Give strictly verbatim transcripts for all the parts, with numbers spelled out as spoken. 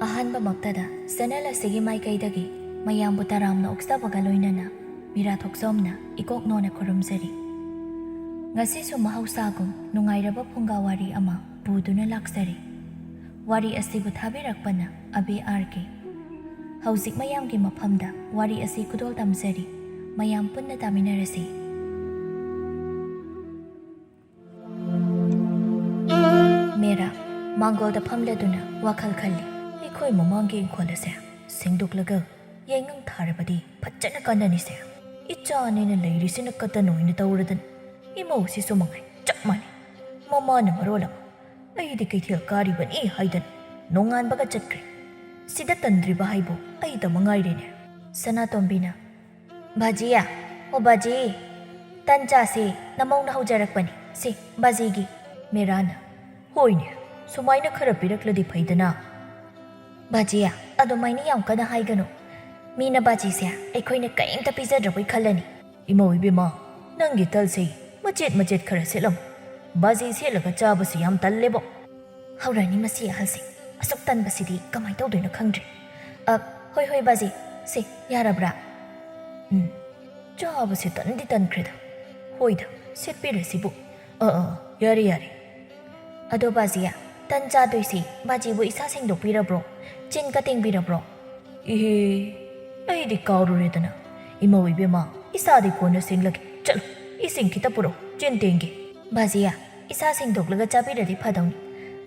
ꯑꯍꯥꯟꯕꯃꯛꯇꯗ channel ꯑꯁꯤꯒꯤ ꯃꯥꯏꯀꯩꯗꯒꯤ ꯃꯌꯥꯝꯕꯨ ꯇꯔꯥꯝꯅ ꯑꯣꯛꯆꯕꯒ ꯂꯣꯏꯅꯅ ꯃꯤꯔꯥ ꯊꯣꯛꯆꯣꯝꯅ ꯏꯀꯣꯛ ꯅꯣꯟꯅ ꯈꯨꯔꯨꯝꯖꯔꯤ꯫ ꯉꯁꯤꯁꯨ ꯃꯍꯧꯁꯥꯒꯨꯝ ꯅꯨꯡꯉꯥꯏꯔꯕ ꯐꯨꯡꯒꯥ ꯋꯥꯔꯤ ꯑꯃ ꯄꯨꯗꯨꯅ ꯂꯥꯛꯆꯔꯤ꯫ ꯋꯥꯔꯤ ꯑꯁꯤꯕꯨ ꯊꯥꯕꯤꯔꯛꯄꯅ ꯑꯕꯦ ꯑꯥꯔ ꯀꯦ꯫ ꯍꯧꯖꯤꯛ ꯃꯌꯥꯝꯒꯤ ꯃꯐꯝꯗ ꯋꯥꯔꯤ ꯑꯁꯤ ꯈꯨꯗꯣꯜ ꯇꯝꯖꯔꯤ꯫ ꯃꯌꯥꯝ ꯄꯨꯟꯅ ꯇꯥꯃꯤꯟꯅꯔꯁꯤ꯫ ꯃꯦꯔꯥ ꯃꯥꯡꯒꯣꯜꯗ ꯐꯝꯂꯗꯨꯅ ꯋꯥꯈꯜ ꯈꯜꯂꯤ꯫ ꯑꯩꯈꯣꯏ ꯃꯃꯥꯡꯒꯤ ꯏꯪꯈꯣꯜ ꯑꯁꯦ ꯁꯦꯡꯗꯣꯛꯂꯒ ꯌꯥꯏꯉꯪ ꯊꯥꯔꯕꯗꯤ ꯐꯖꯅ ꯀꯥꯟꯅꯅꯤꯁꯦ꯫ ꯏꯆꯥꯅꯦꯅ ꯂꯩꯔꯤꯁꯤꯅ ꯀꯇꯟ ꯑꯣꯏꯅ ꯇꯧꯔꯗꯅ꯫ ꯏꯃꯧꯁꯤꯁꯨ ꯃꯉꯥꯏ ꯆꯞ ꯃꯥꯟꯅꯩ꯫ ꯃꯃꯥꯅ ꯃꯔꯣꯜ ꯑꯃ ꯑꯩꯗꯤ ꯀꯩꯊꯦꯜ ꯀꯥꯔꯤꯕꯅꯤ ꯍꯥꯏꯗꯅ ꯅꯣꯡꯉꯥꯟꯕꯒ ꯆꯠꯈ꯭ꯔꯦ꯫ ꯁꯤꯗ ꯇꯟꯗ꯭ꯔꯤꯕ ꯍꯥꯏꯕꯨ ꯑꯩꯇ ꯃꯉꯥꯏꯔꯦꯅꯦ꯫ ꯁꯅꯥꯇꯣꯝꯕꯤꯅ, "ꯕꯥꯖꯤ, ꯑꯣ ꯕꯥꯖꯤ, ꯇꯟ ꯆꯥꯁꯤ, ꯅꯃꯧꯅ ꯍꯧꯖꯔꯛꯄꯅꯤ꯫ ꯁꯤ ꯕꯥꯖꯤꯒꯤ꯫" ꯃꯦꯔꯥꯅ, "ꯍꯣꯏꯅꯦ, ꯁꯨꯃꯥꯏꯅ ꯈꯔ ꯄꯤꯔꯛꯂꯗꯤ ꯐꯩꯗꯅ꯫" "ꯕꯥꯖꯤ, ꯑꯗꯨꯃꯥꯏꯅ ꯌꯥꯝ ꯀꯟꯅ ꯍꯥꯏꯒꯅꯨ꯫ ꯃꯤꯅ ꯕꯥꯖꯤꯁꯦ ꯑꯩꯈꯣꯏꯅ ꯀꯔꯤꯝꯇ ꯄꯤꯖꯗ꯭ꯔꯕꯣꯏ ꯈꯜꯂꯅꯤ꯫" "ꯏꯃꯧ ꯏꯕꯦꯝꯃ, ꯅꯪꯒꯤ ꯇꯜꯁꯦ ꯃꯆꯦꯠ ꯃꯆꯦꯠ ꯈꯔ ꯁꯦꯠꯂꯝꯃꯨ꯫ ꯕꯥꯖꯤ ꯁꯦꯠꯂꯒ ꯆꯥꯕꯁꯤ ꯌꯥꯝ ꯇꯜꯂꯦꯕꯣ꯫" "ꯍꯧꯔꯅꯤ ꯃꯁꯤ ꯑꯍꯜꯁꯦ꯫ ꯑꯁꯨꯛ ꯇꯟꯕꯁꯤꯗꯤ ꯀꯃꯥꯏ ꯇꯧꯗꯣꯏꯅꯣ ꯈꯪꯗ꯭ꯔꯦ꯫ ꯑ, ꯍꯣꯏ, ꯍꯣꯏ, ꯕꯥꯖꯤ, ꯁꯦ, ꯌꯥꯔꯕ꯭ꯔꯥ?" "ꯎꯝ, ꯆꯥꯕꯁꯦ ꯇꯟꯗꯤ ꯇꯟꯈ꯭ꯔꯦꯗ꯫ ꯍꯣꯏꯗ, ꯁꯦꯠꯄꯤꯔꯁꯤꯕꯨ꯫ ꯑ, ꯑ, ꯌꯥꯔꯦ, ꯌꯥꯔꯦ꯫" "ꯑꯗꯣ ꯕꯥꯖꯤ, ꯇꯟ ꯆꯥꯗꯣꯏꯁꯤ ꯕꯥꯖꯤꯕꯨ ꯏꯁꯥ ꯁꯦꯡꯗꯣꯛꯄꯤꯔꯕ꯭ꯔꯣ? ꯆꯤꯟꯒ ꯇꯦꯡꯕꯤꯔꯕ꯭ꯔꯣ?" "ꯏꯍꯦ, ꯑꯩꯗꯤ ꯀꯥꯎꯔꯨꯔꯦꯗꯅ꯫ ꯏꯃꯧ ꯏꯕꯦꯝꯃ, ꯏꯁꯥꯗꯤ ꯀꯣꯟꯅ ꯁꯦꯡꯂꯒꯦ꯫ ꯆꯠꯂꯨ, ꯏꯁꯤꯡ ꯈꯤꯇ ꯄꯨꯔꯛꯎ, ꯆꯤꯟ ꯇꯦꯡꯒꯦ꯫" "ꯕꯥꯖꯤ, ꯏꯁꯥ ꯁꯦꯡꯗꯣꯛꯂꯒ ꯆꯥꯕꯤꯔꯗꯤ ꯐꯗꯧꯅꯤ꯫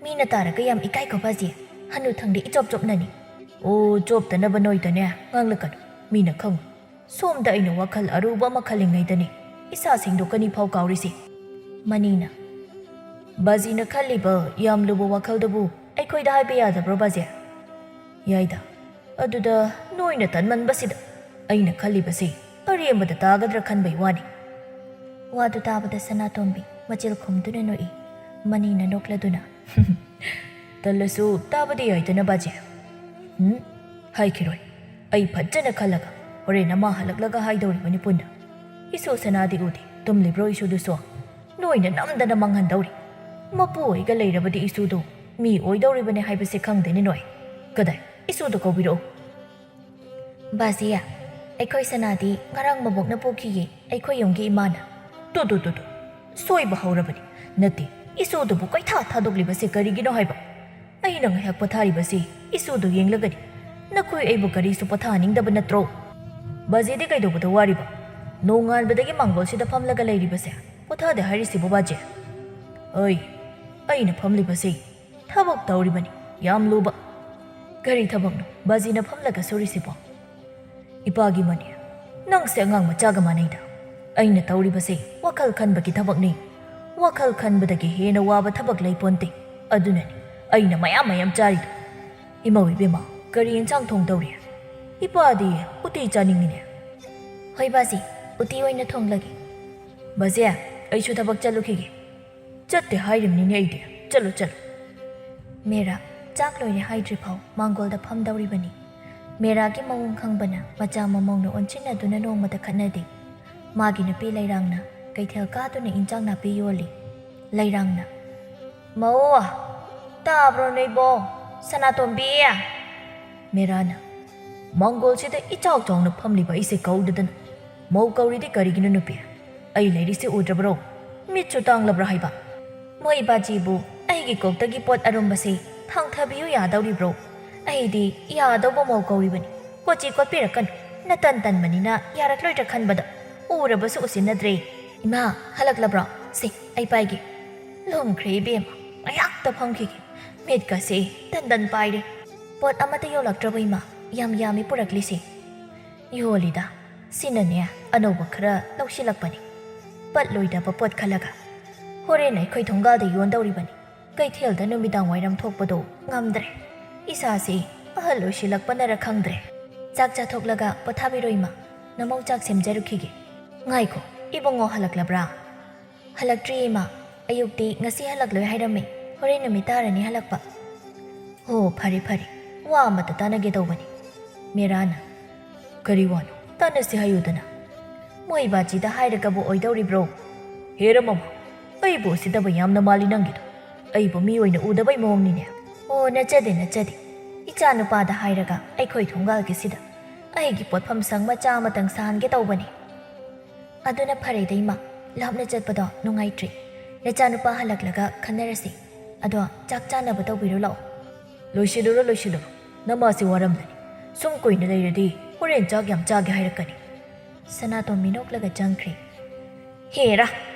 ꯃꯤꯅ ꯇꯥꯔꯒ ꯌꯥꯝ ꯏꯀꯥꯏꯀꯣ ꯕꯥꯖꯤ꯫ ꯍꯅꯨꯊꯪꯗꯤ ꯏꯆꯣꯞ ꯆꯣꯞꯅꯅꯤ꯫" "ꯑꯣ, ꯆꯣꯞꯇꯅꯕ ꯅꯣꯏꯗꯅꯦ ꯉꯥꯡꯂꯛꯀꯅꯨ꯫ ꯃꯤꯅ ꯈꯪꯉꯨ꯫ ꯁꯣꯝꯗ ꯑꯩꯅ ꯋꯥꯈꯜ ꯑꯔꯨꯕ ꯑꯃ ꯈꯜꯂꯤꯉꯩꯗꯅꯤ ꯏꯁꯥ ꯁꯦꯡꯗꯣꯛꯀꯅꯤ ꯐꯥꯎ ꯀꯥꯎꯔꯤꯁꯤ꯫" ꯃꯅꯤꯅ, "ꯕꯥꯖꯤꯅ ꯈꯜꯂꯤꯕ ꯌꯥꯝ ꯂꯨꯕ ꯋꯥꯈꯜꯗꯨꯕꯨ ꯑꯩꯈꯣꯏꯗ ꯍꯥꯏꯕ ꯌꯥꯗꯕ꯭ꯔꯣ ꯕꯥꯖꯤ?" "ꯌꯥꯏꯗ꯫ ꯑꯗꯨꯗ ꯅꯣꯏꯅ ꯇꯟꯃꯟꯕꯁꯤꯗ ꯑꯩꯅ ꯈꯜꯂꯤꯕꯁꯤ ꯑꯔꯦꯝꯕꯗ ꯇꯥꯒꯗ꯭ꯔꯥ ꯈꯟꯕꯩ ꯋꯥꯅꯤ꯫" ꯋꯥꯗꯨ ꯇꯥꯕꯗ ꯁꯅꯥꯇꯣꯝꯕꯤ ꯃꯆꯤꯜ ꯈꯨꯝꯗꯨꯅ ꯅꯣꯛꯏ꯫ ꯃꯅꯤꯅ ꯅꯣꯛꯂꯗꯨꯅ, "ꯇꯜꯂꯁꯨ ꯇꯥꯕꯗꯤ ꯌꯥꯏꯗꯅ ꯕꯥꯖꯤ꯫" "ꯎꯝ, ꯍꯥꯏꯈꯤꯔꯣꯏ꯫ ꯑꯩ ꯐꯖꯅ ꯈꯜꯂꯒ ꯍꯣꯔꯦꯟ ꯑꯃ ꯍꯜꯂꯛꯂꯒ ꯍꯥꯏꯗꯧꯔꯤꯕꯅꯤ ꯄꯨꯟꯅ꯫ ꯏꯁꯨ ꯁꯅꯥꯗꯤ ꯎꯗꯦ, ꯇꯨꯝꯂꯤꯕ꯭ꯔꯣ ꯏꯁꯨꯗꯨꯁꯨ? ꯅꯣꯏꯅ ꯅꯝꯗꯅ ꯃꯥꯡꯍꯟꯗꯧꯔꯤ꯫ ꯃꯄꯨ ꯑꯣꯏꯒ ꯂꯩꯔꯕꯗꯤ ꯏꯁꯨꯗꯨ ꯃꯤ ꯑꯣꯏꯗꯧꯔꯤꯕꯅꯤ ꯍꯥꯏꯕꯁꯤ ꯈꯪꯗꯦꯅꯦ ꯅꯣꯏ꯫ "ꯀꯗꯥꯏ? ꯏꯁꯨꯗꯣ ꯀꯧꯕꯤꯔꯛꯑꯣ꯫" "ꯕꯥꯖꯤ, ꯑꯩꯈꯣꯏ ꯁꯅꯥꯗꯤ ꯉꯔꯥꯡ ꯃꯕꯣꯛꯅ ꯄꯨꯈꯤꯌꯦ, ꯑꯩꯈꯣꯏ ꯌꯨꯝꯒꯤ ꯏꯃꯥꯅ꯫" "ꯇꯨ, ꯇꯨ, ꯇꯨ, ꯇꯨ, ꯁꯣꯏꯕ ꯍꯧꯔꯕꯅꯤ꯫ ꯅꯠꯇꯦ, ꯏꯁꯨꯗꯨꯕꯨ ꯀꯩꯊꯥ ꯊꯥꯗꯣꯛꯂꯤꯕꯁꯦ ꯀꯔꯤꯒꯤꯅꯣ ꯍꯥꯏꯕ? ꯑꯩꯅ ꯉꯥꯏꯍꯥꯛ ꯄꯣꯊꯥꯔꯤꯕꯁꯤ ꯏꯁꯨꯗꯨ ꯌꯦꯡꯂꯒꯅꯤ꯫ ꯅꯈꯣꯏ ꯑꯩꯕꯨ ꯀꯔꯤꯁꯨ ꯄꯣꯊꯥꯍꯟꯅꯤꯡꯗꯕ ꯅꯠꯇ꯭ꯔꯣ?" "ꯕꯥꯖꯤꯗꯤ ꯀꯩꯗꯧꯕꯗ ꯋꯥꯔꯤꯕ? ꯅꯣꯡꯉꯥꯟꯕꯗꯒꯤ ꯃꯥꯡꯒꯣꯜꯁꯤꯗ ꯐꯝꯂꯒ ꯂꯩꯔꯤꯕꯁꯦ ꯄꯣꯊꯥꯗꯦ ꯍꯥꯏꯔꯤꯁꯤꯕꯨ, ꯕꯥꯖꯤ?" "ꯑꯩ, ꯑꯩꯅ ꯐꯝꯂꯤꯕꯁꯤ ꯊꯕꯛ ꯇꯧꯔꯤꯕꯅꯤ, ꯌꯥꯝ ꯂꯨꯕ꯫" "ꯀꯔꯤ ꯊꯕꯛꯅꯣ ꯕꯥꯖꯤꯅ ꯐꯝꯂꯒ ꯁꯨꯔꯤꯁꯤꯕꯣ?" "ꯏꯄꯥꯒꯤ ꯃꯅꯤ, ꯅꯪꯁꯦ ꯑꯉꯥꯡ ꯃꯆꯥꯒ ꯃꯥꯟꯅꯩꯗ꯫ ꯑꯩꯅ ꯇꯧꯔꯤꯕꯁꯦ ꯋꯥꯈꯜ ꯈꯟꯕꯒꯤ ꯊꯕꯛꯅꯤ꯫ ꯋꯥꯈꯜ ꯈꯟꯕꯗꯒꯤ ꯍꯦꯟꯅ ꯋꯥꯕ ꯊꯕꯛ ꯂꯩꯄꯣꯟꯇꯦ꯫ ꯑꯗꯨꯅꯅꯤ ꯑꯩꯅ ꯃꯌꯥꯝ ꯃꯌꯥꯝ ꯆꯥꯔꯤꯗꯣ꯫ ꯏꯃꯧ ꯏꯕꯦꯝꯃ, ꯀꯔꯤ ꯏꯟꯁꯥꯡ ꯊꯣꯡꯗꯧꯔꯤ? ꯏꯄꯥꯗꯤ ꯎꯇꯤ ꯆꯥꯅꯤꯡꯉꯤꯅꯦ꯫" "ꯍꯣꯏ ꯕꯥꯖꯤ, ꯎꯇꯤ ꯑꯣꯏꯅ ꯊꯣꯡꯂꯒꯦ꯫" "ꯕꯥꯖꯤ, ꯑꯩꯁꯨ ꯊꯕꯛ ꯆꯠꯂꯨꯈꯤꯒꯦ꯫" "ꯆꯠꯇꯦ ꯍꯥꯏꯔꯤꯕꯅꯤꯅꯦ ꯑꯩꯗꯤ꯫ ꯆꯠꯂꯨ, ꯆꯠꯂꯨ꯫" ꯃꯦꯔꯥ ꯆꯥꯛ ꯂꯣꯏꯔꯦ ꯍꯥꯏꯗ꯭ꯔꯤꯐꯥꯎ ꯃꯥꯡꯒꯣꯜꯗ ꯐꯝꯗꯧꯔꯤꯕꯅꯤ꯫ ꯃꯦꯔꯥꯒꯤ ꯃꯑꯣꯡ ꯈꯪꯕꯅ ꯃꯆꯥ ꯃꯃꯧꯅ ꯑꯣꯟꯁꯤꯟꯅꯗꯨꯅ ꯅꯣꯡꯃꯇ ꯈꯠꯅꯗꯦ꯫ ꯃꯥꯒꯤ ꯅꯨꯄꯤ ꯂꯩꯔꯥꯡꯅ ꯀꯩꯊꯦꯜ ꯀꯥꯗꯨꯅ ꯏꯟꯖꯥꯡ ꯅꯥꯄꯤ ꯌꯣꯜꯂꯤ꯫ ꯂꯩꯔꯥꯡꯅ, "ꯃꯧ, ꯇꯥꯕ꯭ꯔꯣ ꯅꯣꯏꯕꯣ? ꯁꯅꯥꯇꯣꯝꯕꯤ!" ꯃꯦꯔꯥꯅ, "ꯃꯥꯡꯒꯣꯜꯁꯤꯗ ꯏꯆꯥꯎ ꯆꯥꯎꯅ ꯐꯝꯂꯤꯕ ꯑꯩꯁꯦ ꯀꯧꯗꯗꯅ ꯃꯧ ꯀꯧꯔꯤꯗꯤ ꯀꯔꯤꯒꯤꯅꯣ ꯅꯨꯄꯤ? ꯑꯩ ꯂꯩꯔꯤꯁꯤ ꯎꯗ꯭ꯔꯕ꯭ꯔꯣ? ꯃꯤꯠꯁꯨ ꯇꯥꯡꯂꯕ꯭ꯔꯥ ꯍꯥꯏꯕ? ꯃꯣꯏ ꯏꯕꯥꯖꯤꯕꯨ ꯑꯩꯒꯤ ꯀꯣꯛꯇꯒꯤ ꯄꯣꯠ ꯑꯔꯨꯝꯕꯁꯤ ꯊꯥꯡꯊꯕꯤꯌꯨ ꯌꯥꯗꯧꯔꯤꯕ꯭ꯔꯣ? ꯑꯩꯗꯤ ꯌꯥꯗꯧꯕ ꯃꯧ ꯀꯧꯔꯤꯕꯅꯤ꯫ ꯀꯣꯆꯤ ꯀꯣꯠꯄꯤꯔꯛꯀꯅꯨ꯫ ꯅꯇꯟ ꯇꯟꯕꯅꯤꯅ ꯌꯥꯔꯛꯂꯣꯏꯗ꯭ꯔꯥ ꯈꯟꯕꯗ ꯎꯔꯕꯁꯨ ꯎꯁꯤꯟꯅꯗ꯭ꯔꯦ꯫" "ꯏꯃꯥ, ꯍꯜꯂꯛꯂꯕ꯭ꯔꯣ? ꯁꯦ, ꯑꯩ ꯄꯥꯏꯒꯦ꯫" "ꯂꯨꯝꯈ꯭ꯔꯦ ꯏꯕꯦꯝꯃ, ꯉꯥꯏꯍꯥꯛꯇ ꯐꯝꯈꯤꯒꯦ꯫ ꯃꯤꯠꯀꯁꯦ ꯇꯟꯗꯟ ꯄꯥꯏꯔꯦ꯫ ꯄꯣꯠ ꯑꯃꯠꯇ ꯌꯣꯜꯂꯛꯇ꯭ꯔꯕꯣ ꯏꯃꯥ? ꯌꯥꯝ ꯌꯥꯝꯃꯤ ꯄꯨꯔꯛꯂꯤꯁꯦ꯫" "ꯌꯣꯜꯂꯤꯗ꯫ ꯁꯤꯅꯅꯦ ꯑꯅꯧꯕ ꯈꯔ ꯂꯧꯁꯤꯜꯂꯛꯄꯅꯤ꯫ ꯄꯠꯂꯣꯏꯗꯕ ꯄꯣꯠ ꯈꯜꯂꯒ꯫ ꯍꯣꯔꯦꯟ ꯑꯩꯈꯣꯏ ꯊꯣꯡꯒꯥꯜꯗ ꯌꯣꯟꯗꯧꯔꯤꯕꯅꯤ꯫ ꯀꯩꯊꯦꯜꯗ ꯅꯨꯃꯤꯗꯥꯡ ꯋꯥꯏꯔꯝ ꯊꯣꯛꯄꯗꯣ ꯉꯝꯗ꯭ꯔꯦ꯫ ꯏꯁꯥꯁꯤ ꯑꯍꯜ ꯑꯣꯏꯁꯤꯜꯂꯛꯄꯅꯔ ꯈꯪꯗ꯭ꯔꯦ꯫ ꯆꯥꯛ ꯆꯥꯊꯣꯛꯂꯒ ꯄꯣꯊꯥꯕꯤꯔꯣ ꯏꯃꯥ꯫ ꯅꯃꯧ ꯆꯥꯛ ꯁꯦꯝꯖꯔꯨꯈꯤꯒꯦ꯫ ꯉꯥꯏꯈꯣ, ꯏꯕꯨꯡꯉꯣ ꯍꯜꯂꯛꯂꯕ꯭ꯔꯥ?" "ꯍꯜꯂꯛꯇ꯭ꯔꯤ ꯏꯃꯥ꯫ ꯑꯌꯨꯛꯇꯤ ꯉꯁꯤ ꯍꯜꯂꯛꯂꯣꯏ ꯍꯥꯏꯔꯝꯃꯤ꯫ ꯍꯣꯔꯦꯟ ꯅꯨꯃꯤꯠ ꯇꯥꯔꯅꯤ ꯍꯜꯂꯛꯄ꯫" "ꯍꯣ, ꯐꯔꯦ ꯐꯔꯦ, ꯋꯥ ꯑꯃꯇ ꯇꯥꯟꯅꯒꯦ ꯇꯧꯕꯅꯤ꯫" ꯃꯦꯔꯥꯅ, "ꯀꯔꯤ ꯋꯥꯅꯣ? ꯇꯥꯟꯅꯁꯤ ꯍꯥꯏꯌꯨꯗꯅ꯫" "ꯃꯣꯏ ꯕꯥꯖꯤꯗ ꯍꯥꯏꯔꯒꯕꯨ ꯑꯣꯏꯗꯧꯔꯤꯕ꯭ꯔꯣ?" "ꯍꯦꯔꯥ ꯃꯃꯥ, ꯑꯩꯕꯨ ꯎꯁꯤꯠꯇꯕ ꯌꯥꯝꯅ ꯃꯥꯜꯂꯤ ꯅꯪꯒꯤꯗꯣ꯫ ꯑꯩꯕꯨ ꯃꯤ ꯑꯣꯏꯅ ꯎꯗꯕꯩ ꯃꯑꯣꯡꯅꯤꯅꯦ꯫" "ꯑꯣ, ꯅꯠꯆꯗꯦ, ꯅꯠꯆꯗꯦ꯫ "ꯏꯆꯥ ꯅꯨꯄꯥꯗ ꯍꯥꯏꯔꯒ ꯑꯩꯈꯣꯏ ꯊꯣꯡꯒꯥꯜꯒꯤꯁꯤꯗ ꯑꯩꯒꯤ ꯄꯣꯠꯐꯝ ꯁꯪ ꯃꯆꯥ ꯑꯃꯇꯪ ꯁꯥꯍꯟꯒꯦ ꯇꯧꯕꯅꯤ꯫ ꯑꯗꯨꯅ ꯐꯔꯦꯗ ꯏꯃꯥ, ꯂꯥꯞꯅ ꯆꯠꯄꯗꯣ ꯅꯨꯡꯉꯥꯏꯇ꯭ꯔꯤ꯫ ꯅꯆꯥ ꯅꯨꯄꯥ ꯍꯜꯂꯛꯂꯒ ꯈꯟꯅꯔꯁꯤ꯫ ꯑꯗꯣ ꯆꯥꯛ ꯆꯥꯅꯕ ꯇꯧꯕꯤꯔꯨ ꯂꯥꯛꯑꯣ꯫" "ꯂꯣꯏꯁꯤꯜꯂꯨꯔꯣ, ꯂꯣꯏꯁꯤꯜꯂꯨꯔꯣ꯫ ꯅꯃꯥꯁꯤ ꯋꯥꯔꯝꯂꯅꯤ꯫ ꯁꯨꯝ ꯀꯨꯏꯅ ꯂꯩꯔꯗꯤ ꯍꯣꯔꯦꯟ ꯆꯥꯛ ꯌꯥꯝ ꯆꯥꯒꯦ ꯍꯥꯏꯔꯛꯀꯅꯤ꯫" ꯁꯅꯥꯇꯣꯝꯕꯤ ꯅꯣꯛꯂꯒ ꯆꯪꯈ꯭ꯔꯦ꯫ "ꯍꯦꯔꯥ,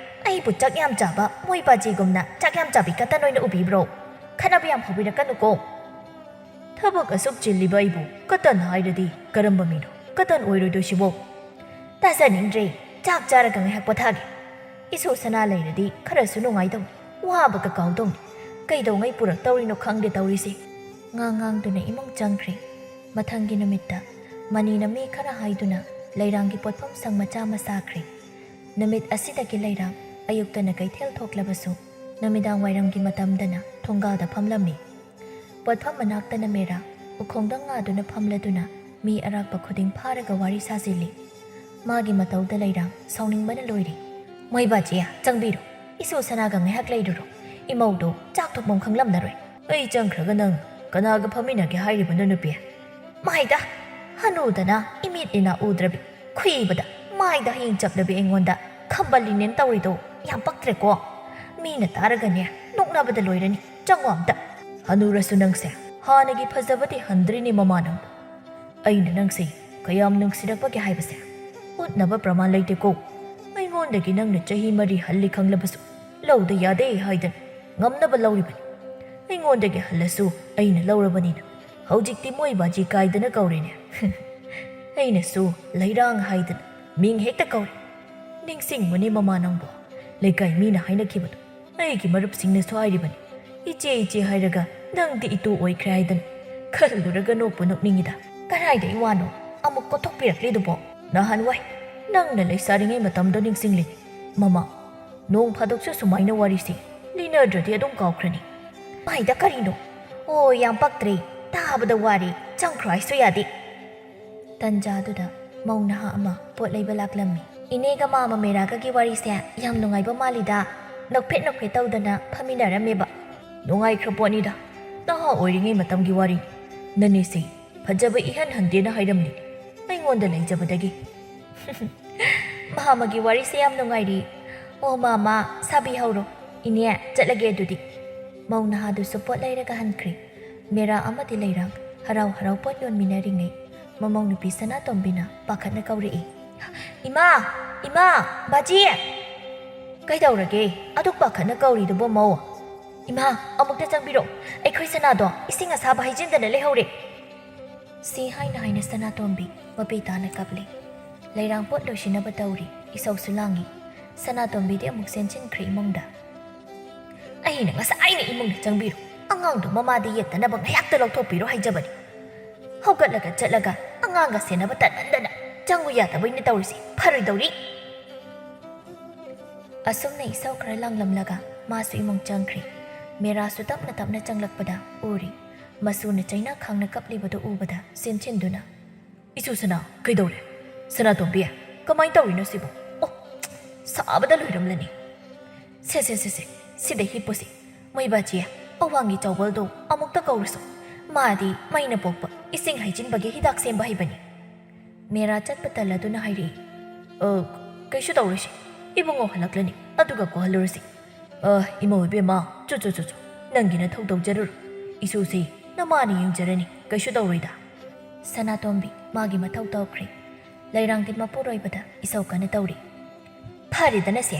ꯑꯩꯕꯨ ꯆꯥꯛ ꯌꯥꯝ ꯆꯥꯕ ꯃꯣꯏ ꯕꯥꯖꯤꯒꯨꯝꯅ ꯆꯥꯛ ꯌꯥꯝ ꯆꯥꯕꯤ ꯀꯇꯟ ꯑꯣꯏꯅ ꯎꯕꯤꯕ꯭ꯔꯣ? ꯈꯠꯅꯕ ꯌꯥꯝ ꯍꯧꯕꯤꯔꯛꯀꯅꯨꯀꯣ꯫" "ꯊꯕꯛ ꯑꯁꯨꯛ ꯆꯤꯜꯂꯤꯕ ꯑꯩꯕꯨ ꯀꯇꯟ ꯍꯥꯏꯔꯗꯤ ꯀꯔꯝꯕ ꯃꯤꯅꯣ ꯀꯇꯟ ꯑꯣꯏꯔꯣꯏꯗꯣꯏꯁꯤꯕꯣ?" "ꯇꯥꯖꯅꯤꯡꯗ꯭ꯔꯦ꯫ ꯆꯥꯛ ꯆꯥꯔꯒ ꯉꯥꯏꯍꯥꯛ ꯄꯣꯊꯥꯒꯦ꯫ ꯏꯁꯨ ꯁꯅꯥ ꯂꯩꯔꯗꯤ ꯈꯔꯁꯨ ꯅꯨꯡꯉꯥꯏꯗꯧꯅꯤ꯫ ꯋꯥꯕꯒ ꯀꯥꯎꯗꯧꯅꯤ꯫ ꯀꯩꯗꯧꯉꯩ ꯄꯨꯔꯛꯇꯧꯔꯤꯅꯣ ꯈꯪꯗꯦ ꯇꯧꯔꯤꯁꯦ꯫" ꯉꯥꯡ ꯉꯥꯡꯗꯨꯅ ꯏꯃꯨꯡ ꯆꯪꯈ꯭ꯔꯦ꯫ ꯃꯊꯪꯒꯤ ꯅꯨꯃꯤꯠꯇ ꯃꯅꯤꯅ ꯃꯤ ꯈꯔ ꯍꯥꯏꯗꯨꯅ ꯂꯩꯔꯥꯡꯒꯤ ꯄꯣꯠꯐꯝ ꯁꯪ ꯃꯆꯥ ꯑꯃ ꯁꯥꯈ꯭ꯔꯦ꯫ ꯅꯨꯃꯤꯠ ꯑꯁꯤꯗꯒꯤ ꯂꯩꯔꯥꯡ ꯑꯌꯨꯛꯇꯅ ꯀꯩꯊꯦꯜ ꯊꯣꯛꯂꯕꯁꯨ ꯅꯨꯃꯤꯗꯥꯡ ꯋꯥꯏꯔꯝꯒꯤ ꯃꯇꯝꯗꯅ ꯊꯣꯡꯒꯥꯜꯗ ꯐꯝꯂꯝꯃꯤ꯫ ꯄꯣꯠꯐꯝ ꯃꯅꯥꯛꯇꯅ ꯃꯦꯔꯥ ꯎꯈꯣꯡꯗ ꯉꯥꯗꯨꯅ ꯐꯝꯂꯗꯨꯅ ꯃꯤ ꯑꯔꯥꯛꯄ ꯈꯨꯗꯤꯡ ꯐꯥꯔꯒ ꯋꯥꯔꯤ ꯁꯥꯖꯤꯜꯂꯤ꯫ ꯃꯥꯒꯤ ꯃꯇꯧꯗ ꯂꯩꯔꯥꯡ ꯁꯥꯎꯅꯤꯡꯕꯅ ꯂꯣꯏꯔꯦ꯫ "ꯃꯣꯏ ꯕꯥꯖꯤ, ꯆꯪꯕꯤꯔꯣ꯫ ꯏꯁꯨ ꯁꯅꯥꯒ ꯉꯥꯏꯍꯥꯛ ꯂꯩꯔꯨꯔꯣ꯫ ꯏꯃꯧꯗꯣ ꯆꯥꯛ ꯊꯣꯡꯐꯝ ꯈꯪꯂꯝꯂꯔꯣꯏ꯫" "ꯑꯩ ꯆꯪꯈ꯭ꯔꯒ ꯅꯪ ꯀꯅꯥꯒ ꯐꯝꯃꯤꯟꯅꯒꯦ ꯍꯥꯏꯔꯤꯕꯅꯣ, ꯅꯨꯄꯤ?" "ꯃꯥꯏꯗ, ꯍꯅꯨꯗꯅ ꯏꯃꯤꯠ ꯏꯅꯥ ꯎꯗ꯭ꯔꯕꯤ ꯈꯨꯏꯕꯗ ꯃꯥꯏꯗ ꯍꯌꯦꯡ ꯆꯞꯂꯕꯤ ꯑꯩꯉꯣꯟꯗ ꯈꯝꯕꯜꯂꯤꯅꯦꯅ ꯇꯧꯔꯤꯗꯣ ꯌꯥꯝ ꯄꯛꯇ꯭ꯔꯦꯀꯣ꯫ ꯃꯤꯅ ꯇꯥꯔꯒꯅꯦ ꯅꯣꯛꯅꯕꯗ ꯂꯣꯏꯔꯅꯤ꯫ ꯆꯪꯉꯣ ꯑꯝꯇ꯫" "ꯍꯅꯨꯔꯁꯨ ꯅꯪꯁꯦ ꯍꯥꯟꯅꯒꯤ ꯐꯖꯕꯗꯤ ꯍꯟꯗ꯭ꯔꯤꯅꯦ ꯃꯃꯥ ꯅꯪꯕꯨ꯫ ꯑꯩꯅ ꯅꯪꯁꯦ ꯀꯌꯥꯝ ꯅꯨꯡꯁꯤꯔꯛꯄꯒꯦ ꯍꯥꯏꯕꯁꯦ ꯎꯠꯅꯕ ꯄ꯭ꯔꯃꯥꯟ ꯂꯩꯇꯦꯀꯣ꯫ ꯑꯩꯉꯣꯟꯗꯒꯤ ꯅꯪꯅ ꯆꯍꯤ ꯃꯔꯤ ꯍꯜꯂꯤ ꯈꯪꯂꯕꯁꯨ ꯂꯧꯗ ꯌꯥꯗꯦ ꯍꯥꯏꯗꯅ ꯉꯝꯅꯕ ꯂꯧꯔꯤꯕꯅꯤ꯫ ꯑꯩꯉꯣꯟꯗꯒꯤ ꯍꯜꯂꯁꯨ ꯑꯩꯅ ꯂꯧꯔꯕꯅꯤꯅ ꯍꯧꯖꯤꯛꯇꯤ ꯃꯣꯏ ꯕꯥꯖꯤ ꯀꯥꯏꯗꯅ ꯀꯧꯔꯦꯅꯦ꯫" "ꯑꯩꯅꯁꯨ ꯂꯩꯔꯥꯡ ꯍꯥꯏꯗꯅ ꯃꯤꯡ ꯍꯦꯛꯇ ꯀꯧꯔꯦ꯫ ꯅꯤꯡꯁꯤꯡꯕꯅꯤ ꯃꯃꯥ ꯅꯪꯕꯨ, ꯂꯩꯀꯥꯏ ꯃꯤꯅ ꯍꯥꯏꯅꯈꯤꯕꯗꯣ꯫ ꯑꯩꯒꯤ ꯃꯔꯨꯞꯁꯤꯡꯅꯁꯨ ꯍꯥꯏꯔꯤꯕꯅꯤ, ꯏꯆꯦ ꯏꯆꯦ ꯍꯥꯏꯔꯒ ꯅꯪꯗꯤ ꯏꯇꯨ ꯑꯣꯏꯈ꯭ꯔꯦ ꯍꯥꯏꯗꯅ꯫ ꯈꯜꯂꯨꯔꯒ ꯅꯣꯛꯄꯨ ꯅꯣꯛꯅꯤꯡꯉꯤꯗ꯫ ꯀꯔꯥꯏꯗꯩ ꯋꯥꯅꯣ ꯑꯃꯨꯛ ꯀꯣꯠꯊꯣꯛꯄꯤꯔꯛꯂꯤꯗꯨꯕꯣ?" "ꯅꯍꯥꯟꯋꯥꯏ ꯅꯪꯅ ꯂꯩꯁꯥꯔꯤꯉꯩ ꯃꯇꯝꯗꯣ ꯅꯤꯡꯁꯤꯡꯂꯤꯅꯦ ꯃꯃꯥ꯫ ꯅꯣꯡ ꯐꯥꯗꯣꯛꯁꯨ ꯁꯨꯃꯥꯏꯅ ꯋꯥꯔꯤꯁꯤ ꯂꯤꯅꯗ꯭ꯔꯗꯤ ꯑꯗꯨꯝ ꯀꯥꯎꯈ꯭ꯔꯅꯤ꯫" "ꯃꯥꯏꯗ ꯀꯔꯤꯅꯣ? ꯑꯣ, ꯌꯥꯝ ꯄꯛꯇ꯭ꯔꯦ꯫ ꯇꯥꯕꯗ ꯋꯥꯔꯦ꯫ ꯆꯪꯈ꯭ꯔꯣ ꯍꯥꯏꯁꯨ ꯌꯥꯗꯦ꯫" ꯇꯟꯖꯥꯗꯨꯗ ꯃꯧ ꯅꯍꯥ ꯑꯃ ꯄꯣꯠ ꯂꯩꯕ ꯂꯥꯛꯂꯝꯃꯤ꯫ "ꯏꯅꯦꯒ ꯃꯥꯃ ꯃꯦꯔꯥꯒꯒꯤ ꯋꯥꯔꯤꯁꯦ ꯌꯥꯝ ꯅꯨꯡꯉꯥꯏꯕ ꯃꯥꯜꯂꯤꯗ꯫" ꯅꯣꯛꯐꯦꯠ ꯅꯣꯛꯐꯦꯠ ꯇꯧꯗꯅ ꯐꯝꯃꯤꯟꯅꯔꯝꯃꯦꯕ꯫ "ꯅꯨꯡꯉꯥꯏꯈ꯭ꯔ ꯄꯣꯠꯅꯤꯗ꯫ ꯅꯍꯥ ꯑꯣꯏꯔꯤꯉꯩ ꯃꯇꯝꯒꯤ ꯋꯥꯔꯤ꯫ "ꯅꯅꯦꯁꯦ ꯐꯖꯕ ꯏꯍꯟ ꯍꯟꯗꯦꯅ ꯍꯥꯏꯔꯝꯂꯤ ꯑꯩꯉꯣꯟꯗ ꯂꯩꯖꯕꯗꯒꯤ꯫" "ꯃꯥꯃꯒꯤ ꯋꯥꯔꯤꯁꯦ ꯌꯥꯝ ꯅꯨꯡꯉꯥꯏꯔꯤ꯫ ꯑꯣ ꯃꯥꯃ, ꯁꯥꯕꯤꯍꯧꯔꯣ꯫ ꯏꯅꯦ, ꯆꯠꯂꯒꯦ ꯑꯗꯨꯗꯤ꯫" ꯃꯧ ꯅꯍꯥꯗꯨꯁꯨ ꯄꯣꯠ ꯂꯩꯔꯒ ꯍꯟꯈ꯭ꯔꯦ꯫ ꯃꯦꯔꯥ ꯑꯃꯗꯤ ꯂꯩꯔꯥꯡ ꯍꯔꯥꯎ ꯍꯔꯥꯎ ꯄꯣꯠ ꯌꯣꯟꯃꯤꯟꯅꯔꯤꯉꯩ, ꯃꯃꯧ ꯅꯨꯄꯤ ꯁꯅꯥꯇꯣꯝꯕꯤꯅ ꯄꯥꯈꯠꯅ ꯀꯧꯔꯛꯏ, "ꯏꯃꯥ! ꯏꯃꯥ! ꯕꯥꯖꯤ!" "ꯀꯩꯗꯧꯔꯒꯦ? ꯑꯗꯨꯛ ꯄꯥꯈꯠꯅ ꯀꯧꯔꯤꯗꯨꯕꯣ, ꯃꯧ?" "ꯏꯃꯥ, ꯑꯃꯨꯛꯇ ꯆꯪꯕꯤꯔꯛꯎ꯫ ꯑꯩꯈꯣꯏ ꯁꯅꯥꯗꯣ ꯏꯁꯤꯡ ꯑꯁꯥꯕ ꯍꯩꯖꯤꯟꯗꯅ ꯂꯩꯍꯧꯔꯦ꯫" ꯁꯤ ꯍꯥꯏꯅ ꯍꯥꯏꯅ ꯁꯅꯥꯇꯣꯝꯕꯤ ꯃꯄꯤ ꯇꯥꯅ ꯀꯞꯂꯤ꯫ ꯂꯩꯔꯥꯡ ꯄꯣꯠ ꯂꯣꯏꯁꯤꯟꯅꯕ ꯇꯧꯔꯤ꯫ ꯏꯁꯧꯁꯨ ꯂꯥꯡꯉꯤ꯫ ꯁꯅꯥꯇꯣꯝꯕꯤꯗꯤ ꯑꯃꯨꯛ ꯆꯦꯟꯁꯤꯟꯈ꯭ꯔꯦ ꯏꯃꯨꯡꯗ꯫ "ꯑꯩꯅ ꯉꯁꯥꯏꯅ ꯏꯃꯨꯡꯗ ꯆꯪꯕꯤꯔꯣ, ꯑꯉꯥꯡꯗꯣ ꯃꯃꯥꯗ ꯌꯦꯠꯇꯅꯕ ꯉꯥꯏꯍꯥꯛꯇ ꯂꯧꯊꯣꯛꯄꯤꯔꯣ ꯍꯥꯏꯖꯕꯅꯤ꯫ ꯍꯧꯒꯠꯂꯒ ꯆꯠꯂꯒ ꯑꯉꯥꯡꯒ ꯁꯦꯟꯅꯕ ꯇꯟꯃꯟꯗꯅ ꯆꯪꯉꯨ ꯌꯥꯗꯕꯩꯅ ꯇꯧꯔꯤꯁꯦ, ꯐꯔꯣꯏꯗꯧꯔꯤ꯫" ꯑꯁꯨꯝꯅ ꯏꯁꯧ ꯈꯔ ꯂꯥꯡꯂꯝꯂꯒ ꯃꯥꯁꯨ ꯏꯃꯨꯡ ꯆꯪꯈ꯭ꯔꯦ꯫ ꯃꯦꯔꯥꯁꯨ ꯇꯞꯅ ꯇꯞꯅ ꯆꯪꯂꯛꯄꯗ ꯎꯔꯤ꯫ ꯃꯁꯨꯅ ꯆꯩꯅꯥ ꯈꯥꯡꯅ ꯀꯞꯂꯤꯕꯗꯨ ꯎꯕꯗ ꯆꯦꯟꯁꯤꯟꯗꯨꯅ, "ꯏꯁꯨ ꯁꯅꯥ, ꯀꯩꯗꯧꯔꯦ? ꯁꯅꯥꯇꯣꯝꯕꯤ, ꯀꯃꯥꯏꯅ ꯇꯧꯔꯤꯅꯣ ꯁꯤꯕꯨ? ꯑꯣ, ꯁꯥꯕꯗ ꯂꯣꯏꯔꯝꯂꯅꯤ꯫ ꯁꯦ, ꯁꯦ, ꯁꯦ, ꯁꯦ, ꯁꯤꯗ ꯍꯤꯞꯄꯨꯁꯤ꯫ ꯃꯣꯏꯕꯥꯆꯦ, ꯑꯋꯥꯡꯒꯤ ꯆꯥꯎꯕꯜꯗꯣ ꯑꯃꯨꯛꯇ ꯀꯧꯔꯨꯁꯣ꯫ ꯃꯥꯗꯤ ꯃꯩꯅ ꯄꯣꯛꯄ ꯏꯁꯤꯡ ꯍꯩꯖꯤꯟꯕꯒꯤ ꯍꯤꯗꯥꯛ ꯁꯦꯝꯕ ꯍꯩꯕꯅꯤ꯫" ꯃꯦꯔꯥ ꯆꯠꯄ ꯇꯜꯂꯗꯨꯅ ꯍꯥꯏꯔꯛꯏ, "ꯑ, ꯀꯩꯁꯨ ꯇꯧꯔꯣꯏꯁꯦ꯫ ꯏꯕꯨꯡꯉꯣ ꯍꯜꯂꯛꯂꯅꯤ, ꯑꯗꯨꯒ ꯀꯣꯍꯜꯂꯨꯔꯁꯤ꯫ ꯑ, ꯏꯃꯧ ꯏꯕꯦꯝꯃ, ꯆꯨ, ꯆꯨ, ꯆꯨ, ꯆꯨ꯫ ꯅꯪꯒꯤ ꯅꯊꯧ ꯇꯧꯖꯔꯨꯔꯣ꯫ ꯏꯁꯨꯁꯤ ꯅꯃꯥꯅ ꯌꯦꯡꯖꯔꯅꯤ, ꯀꯩꯁꯨ ꯇꯧꯔꯣꯏꯗ꯫" ꯁꯅꯥꯇꯣꯝꯕꯤ ꯃꯥꯒꯤ ꯃꯊꯧ ꯇꯧꯈ꯭ꯔꯦ꯫ ꯂꯩꯔꯥꯡꯗꯤ ꯃꯄꯨꯔꯣꯏꯕꯗ ꯏꯁꯧ ꯀꯟꯅ ꯇꯧꯔꯤ꯫ "ꯐꯔꯦꯗꯅ ꯁꯦ,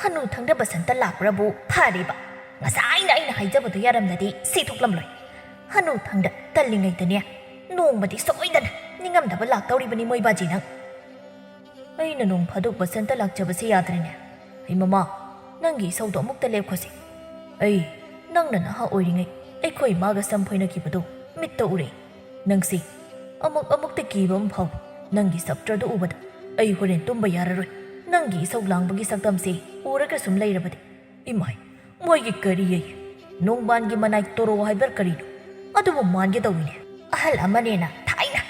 ꯍꯅꯨ ꯊꯪꯗ ꯕꯁꯟꯇ ꯂꯥꯛꯄ꯭ꯔꯕꯨ ꯐꯔꯦꯕ꯫ ꯉꯁꯥꯏꯅ ꯑꯩꯅ ꯍꯥꯏꯖꯕꯗꯨ ꯌꯥꯔꯝꯂꯗꯤ ꯁꯤ ꯊꯣꯛꯂꯝꯂꯣꯏ꯫ ꯍꯅꯨ ꯊꯪꯗ ꯇꯜꯂꯤꯉꯩꯗꯅꯦ, ꯅꯣꯡꯃꯗꯤ ꯁꯣꯏꯗꯅ ꯅꯤꯡꯉꯝꯗꯕ ꯂꯥꯛꯇꯧꯔꯤꯕꯅꯤ ꯃꯣꯏꯕꯥꯖꯤ ꯅꯪ꯫" "ꯑꯩꯅ ꯅꯣꯡ ꯐꯥꯗꯣꯛ ꯕꯁꯟꯇ ꯂꯥꯛꯆꯕꯁꯦ ꯌꯥꯗ꯭ꯔꯦꯅꯦ꯫ ꯑꯩ ꯃꯃꯥ, ꯅꯪꯒꯤ ꯏꯁꯧꯗꯣ ꯑꯃꯨꯛꯇ ꯂꯦꯞꯈꯣꯁꯤ꯫ ꯑꯩ ꯅꯪꯅ ꯅꯍꯥ ꯑꯣꯏꯔꯤꯉꯩ ꯑꯩꯈꯣꯏ ꯏꯃꯥꯒ ꯁꯝ ꯐꯣꯏꯅꯈꯤꯕꯗꯣ ꯃꯤꯠꯇ ꯎꯔꯛꯏ꯫ ꯅꯪꯁꯤ ꯑꯃꯨꯛ ꯑꯃꯨꯛꯇ ꯀꯤꯕ ꯑꯃ ꯐꯥꯎꯏ꯫ ꯅꯪꯒꯤ ꯁꯞꯇ꯭ꯔꯗꯨ ꯎꯕꯗ ꯑꯩ ꯍꯣꯔꯦꯟ ꯇꯨꯝꯕ ꯌꯥꯔꯔꯣꯏ꯫ ꯅꯪꯒꯤ ꯏꯁꯧ ꯂꯥꯡꯕꯒꯤ ꯁꯛꯇꯝꯁꯦ ꯎꯔꯒ ꯁꯨꯝ ꯂꯩꯔꯕꯗꯤ, ꯏꯃꯥꯏ, ꯃꯣꯏꯒꯤ ꯀꯔꯤ ꯑꯌꯦ? ꯅꯣꯡꯕꯥꯟꯒꯤ ꯃꯅꯥꯏ ꯇꯣꯔꯣ ꯍꯥꯏꯕ꯭ꯔꯥ ꯀꯔꯤꯅꯣ? ꯑꯗꯨꯕꯨ ꯃꯥꯟꯒꯦ ꯇꯧꯏꯅꯦ꯫" ꯑꯍꯜ ꯑꯃꯅꯦꯅ ꯊꯥꯏꯅ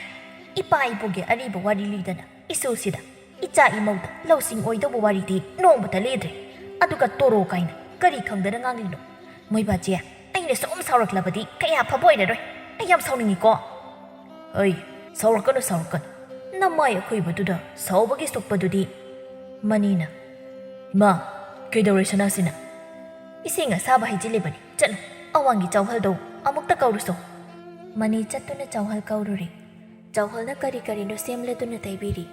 ꯏꯄꯥ ꯏꯄꯨꯒꯤ ꯑꯔꯤꯕ ꯋꯥꯔꯤ ꯂꯤꯗꯅ ꯏꯁꯨꯁꯤꯗ ꯏꯆꯥ ꯏꯃꯧꯗ ꯂꯧꯁꯤꯡ ꯑꯣꯏꯗꯧꯕ ꯋꯥꯔꯤꯗꯤ ꯅꯣꯡꯃꯇ ꯂꯤꯗ꯭ꯔꯦ꯫ ꯑꯗꯨꯒ ꯇꯣꯔꯣ ꯀꯥꯏꯅ ꯀꯔꯤ ꯈꯪꯗꯅ ꯉꯥꯡꯂꯤꯅꯣ? ꯃꯣꯏꯕꯥꯆꯦ, ꯑꯩꯅ ꯁꯨꯝ ꯁꯥꯎꯔꯛꯂꯕꯗꯤ ꯀꯌꯥ ꯐꯕ ꯑꯣꯏꯔꯔꯣꯏ꯫ ꯑꯩ ꯌꯥꯝ ꯁꯥꯎꯅꯤꯡꯉꯤꯀꯣ꯫ ꯑꯩ, ꯁꯥꯎꯔꯛꯀꯅꯨ, ꯁꯥꯎꯔꯛꯀꯅꯨ꯫ ꯅꯃꯥꯏ ꯑꯈꯨꯏꯕꯗꯨꯗ ꯁꯥꯎꯕꯒꯤ ꯁꯣꯛꯄꯗꯨꯗꯤ꯫ ꯃꯅꯤꯅ, "ꯏꯃꯥ, ꯀꯩꯗꯧꯔꯦ ꯁꯅꯥꯁꯤꯅ?" "ꯏꯁꯤꯡ ꯑꯁꯥꯕ ꯍꯩꯖꯤꯜꯂꯤꯕꯅꯤ꯫ ꯆꯠꯂꯨ, ꯑꯋꯥꯡꯒꯤ ꯆꯥꯎꯍꯜꯗꯣ ꯑꯃꯨꯛꯇ ꯀꯧꯔꯨꯁꯣ꯫" ꯃꯅꯤ ꯆꯠꯇꯨꯅ ꯆꯥꯎꯍꯜ ꯀꯧꯔꯨꯔꯦ꯫ ꯆꯥꯎꯍꯜꯅ ꯀꯔꯤ ꯀꯔꯤꯅꯣ ꯁꯦꯝꯂꯗꯨꯅ ꯇꯩꯕꯤꯔꯤ꯫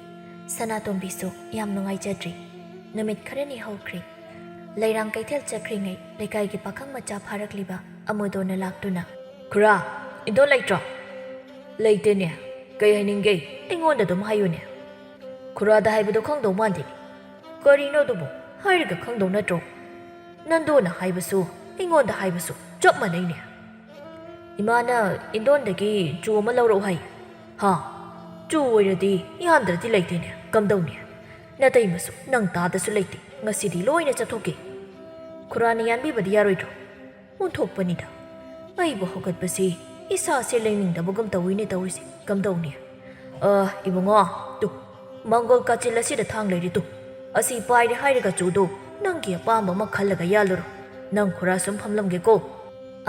ꯁꯅꯥꯇꯣꯝꯕꯤꯁꯨ ꯌꯥꯝ ꯅꯨꯡꯉꯥꯏꯖꯗ꯭ꯔꯤ꯫ ꯅꯨꯃꯤꯠ ꯈꯔꯅꯤ ꯍꯧꯈ꯭ꯔꯦ꯫ ꯂꯩꯔꯥꯡ ꯀꯩꯊꯦꯜ ꯆꯠꯈ꯭ꯔꯤꯉꯩ ꯂꯩꯀꯥꯏꯒꯤ ꯄꯥꯈꯪ ꯃꯆꯥ ꯐꯥꯔꯛꯂꯤꯕ ꯑꯃꯨꯗꯣꯟꯅ ꯂꯥꯛꯇꯨꯅ, "ꯈꯨꯔꯥ, ꯏꯟꯗꯣ ꯂꯩꯇ꯭ꯔꯣ?" "ꯂꯩꯇꯦꯅꯦ꯫ ꯀꯩ ꯍꯥꯏꯅꯤꯡꯒꯦ? ꯑꯩꯉꯣꯟꯗ ꯑꯗꯨꯝ ꯍꯥꯏꯌꯨꯅꯦ꯫ ꯈꯨꯔꯥꯗ ꯍꯥꯏꯕꯗꯣ ꯈꯪꯗꯧ ꯃꯥꯟꯗꯦꯅꯦ꯫ ꯀꯔꯤꯅꯣ ꯑꯗꯨꯕꯨ? ꯍꯥꯏꯔꯒ ꯈꯪꯗꯧ ꯅꯠꯇ꯭ꯔꯣ? ꯅꯟꯗꯣꯅ ꯍꯥꯏꯕꯁꯨ, ꯑꯩꯉꯣꯟꯗ ꯍꯥꯏꯕꯁꯨ ꯆꯞ ꯃꯥꯟꯅꯩꯅꯦ꯫ ꯏꯃꯥꯅ ꯏꯟꯗꯣꯟꯗꯒꯤ ꯆꯨ ꯑꯃ ꯂꯧꯔꯛꯎ ꯍꯥꯏ꯫ ꯍꯥ? ꯆꯨ ꯑꯣꯏꯔꯗꯤ ꯌꯥꯟꯗ꯭ꯔꯗꯤ ꯂꯩꯇꯦꯅꯦ꯫ ꯀꯝꯗꯧꯅꯤ? ꯅꯇꯩꯃꯁꯨ ꯅꯪ ꯇꯥꯗꯁꯨ ꯂꯩꯇꯦ꯫ ꯉꯁꯤꯗꯤ ꯂꯣꯏꯅ ꯆꯠꯊꯣꯛꯀꯦ꯫ ꯈꯨꯔꯥꯅ ꯌꯥꯟꯕꯤꯕꯗꯤ ꯌꯥꯔꯣꯏꯗ꯭ꯔꯣ?" ꯑꯣꯟꯊꯣꯛꯄꯅꯤꯗ꯫ ꯑꯩꯕꯨ ꯍꯧꯒꯠꯄꯁꯤ ꯏꯁꯥꯁꯦ ꯂꯩꯅꯤꯡꯗꯕꯒꯨꯝ ꯇꯧꯏꯅꯦ ꯇꯧꯔꯤꯁꯦ꯫ ꯀꯝꯗꯧꯅꯤ? ꯑ, ꯏꯕꯨꯡꯉꯣ, ꯇꯨ, ꯃꯪꯒꯣꯜ ꯀꯥꯆꯤꯜ ꯑꯁꯤꯗ ꯊꯥꯡ ꯂꯩꯔꯤ ꯇꯨ꯫ ꯑꯁꯤ ꯄꯥꯏꯔꯦ ꯍꯥꯏꯔꯒ ꯆꯨꯗꯣ ꯅꯪꯒꯤ ꯑꯄꯥꯝꯕ ꯑꯃ ꯈꯜꯂꯒ ꯌꯥꯜꯂꯨꯔꯣ꯫ ꯅꯪ ꯈꯨꯔꯥ ꯁꯨꯝ ꯐꯝꯂꯝꯒꯦꯀꯣ꯫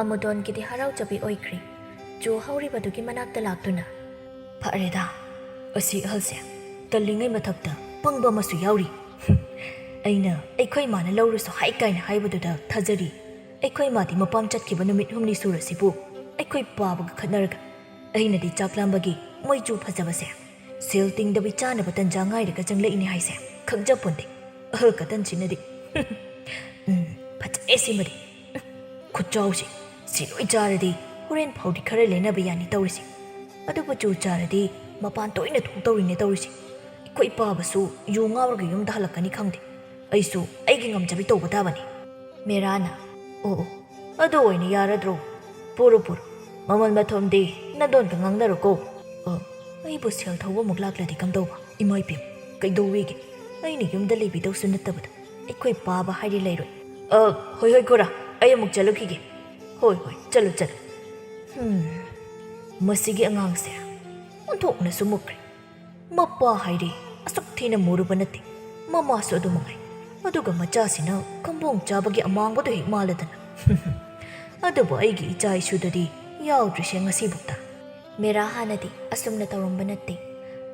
ꯑꯃꯨꯗꯣꯟꯒꯤꯗꯤ ꯍꯔꯥꯎꯖꯕꯤ ꯑꯣꯏꯈ꯭ꯔꯦ꯫ ꯆꯨ ꯍꯧꯔꯤꯕꯗꯨꯒꯤ ꯃꯅꯥꯛꯇ ꯂꯥꯛꯇꯨꯅ, "ꯐꯔꯦꯗ, ꯑꯁꯤ ꯑꯍꯜꯁꯦ ꯇꯜꯂꯤꯉꯩ ꯃꯊꯛꯇ ꯄꯪꯕ ꯑꯃꯁꯨ ꯌꯥꯎꯔꯤ꯫ ꯑꯩꯅ ꯑꯩꯈꯣꯏ ꯃꯥꯅ ꯂꯧꯔꯨꯁꯨ ꯍꯥꯏ ꯀꯥꯏꯅ ꯍꯥꯏꯕꯗꯨꯗ ꯊꯥꯖꯔꯤ꯫ ꯑꯩꯈꯣꯏ ꯃꯥꯗꯤ ꯃꯄꯥꯝ ꯆꯠꯈꯤꯕ ꯅꯨꯃꯤꯠ ꯍꯨꯝꯅꯤ ꯁꯨꯔꯁꯤꯕꯨ ꯑꯩꯈꯣꯏ ꯄꯥꯕꯒ ꯈꯠꯅꯔꯒ꯫ ꯑꯩꯅꯗꯤ ꯆꯥꯛ ꯂꯥꯝꯕꯒꯤ ꯃꯣꯏ ꯆꯨ ꯐꯖꯕꯁꯦ ꯁꯦꯜ ꯇꯤꯡꯗꯕꯤ ꯆꯥꯅꯕ ꯇꯟꯖꯥ ꯉꯥꯏꯔꯒ ꯆꯪꯂꯛꯏꯅꯦ ꯍꯥꯏꯁꯦ ꯈꯪꯖꯄꯣꯟꯗꯦ꯫ ꯑꯍꯜ ꯀꯇꯟꯁꯤꯅꯗꯤ꯫ ꯎꯝ, ꯐꯖꯩ ꯁꯤꯃꯗꯤ꯫ ꯎꯝ, ꯈꯨꯠꯆꯥꯎꯁꯦ꯫ ꯁꯤ ꯂꯣꯏ ꯆꯥꯔꯗꯤ ꯍꯣꯔꯦꯟ ꯐꯥꯎꯗꯤ ꯈꯔ ꯂꯦꯟꯅꯕ ꯌꯥꯅꯤ ꯇꯧꯔꯤꯁꯦ꯫ ꯑꯗꯨꯕꯨ ꯆꯨ ꯆꯥꯔꯗꯤ ꯃꯄꯥꯟ ꯇꯣꯏꯅ ꯊꯣꯛꯇꯧꯔꯤꯅꯦ ꯇꯧꯔꯤꯁꯦ꯫ ꯑꯩꯈꯣꯏ ꯄꯥꯕꯁꯨ ꯌꯨ ꯉꯥꯎꯔꯒ ꯌꯨꯝꯗ ꯍꯜꯂꯛꯀꯅꯤ ꯈꯪꯗꯦ꯫ ꯑꯩꯁꯨ ꯑꯩꯒꯤ ꯉꯝꯖꯕꯤ ꯇꯧꯕ ꯇꯥꯕꯅꯤ꯫" ꯃꯦꯔꯥꯅ, "ꯑꯣ, ꯑꯣ, ꯑꯗꯨ ꯑꯣꯏꯅ ꯌꯥꯔꯗ꯭ꯔꯣ? ꯄꯨꯔꯣ, ꯄꯨꯔꯣ꯫ ꯃꯃꯜ ꯃꯊꯨꯝꯗꯤ ꯅꯗꯣꯟꯒ ꯉꯥꯡꯅꯔꯣꯀꯣ꯫" ꯑ, ꯑꯩꯕꯨ ꯁꯦꯜ ꯊꯧꯕꯃꯨꯛ ꯂꯥꯛꯂꯗꯤ ꯀꯝꯗꯧꯕ? ꯏꯃꯥ ꯏꯕꯦꯝ, ꯀꯩꯗꯧꯋꯦꯒꯦ? ꯑꯩꯅ ꯌꯨꯝꯗ ꯂꯩꯕꯤꯗꯧꯁꯨ ꯅꯠꯇꯕꯗ ꯑꯩꯈꯣꯏ ꯄꯥꯕ ꯍꯥꯏꯔꯤ ꯂꯩꯔꯣꯏ꯫ ꯑ, ꯍꯣꯏ, ꯍꯣꯏ, ꯈꯨꯔꯥ, ꯑꯩ ꯑꯃꯨꯛ ꯆꯠꯂꯨꯈꯤꯒꯦ꯫ ꯍꯣꯏ, ꯍꯣꯏ, ꯆꯠꯂꯨ, ꯆꯠꯂꯨ꯫ ꯍꯝ, ꯃꯁꯤꯒꯤ ꯑꯉꯥꯡꯁꯦ ꯑꯣꯟꯊꯣꯛꯅꯁꯨ ꯃꯨꯛꯈ꯭ꯔꯦ꯫ ꯃꯄꯥ ꯍꯥꯏꯔꯦ ꯑꯁꯨꯛ ꯊꯤꯅ ꯃꯨꯔꯨꯕ ꯅꯠꯇꯦ꯫ ꯃꯃꯥꯁꯨ ꯑꯗꯨ ꯃꯉꯥꯏ꯫ ꯑꯗꯨꯒ ꯃꯆꯥꯁꯤꯅ ꯀꯝꯕꯣꯡ ꯆꯥꯕꯒꯤ ꯑꯃꯥꯡꯕꯗꯨ ꯍꯦꯛ ꯃꯥꯜꯂꯗꯅ꯫ ꯑꯗꯨꯕꯨ ꯑꯩꯒꯤ ꯏꯆꯥ ꯏꯁꯨꯗꯗꯤ ꯌꯥꯎꯗ꯭ꯔꯤꯁꯦ ꯉꯁꯤꯕꯨꯛꯇ꯫ ꯃꯦꯔꯥ ꯍꯥꯟꯅꯗꯤ ꯑꯁꯨꯝꯅ ꯇꯧꯔꯝꯕ ꯅꯠꯇꯦ꯫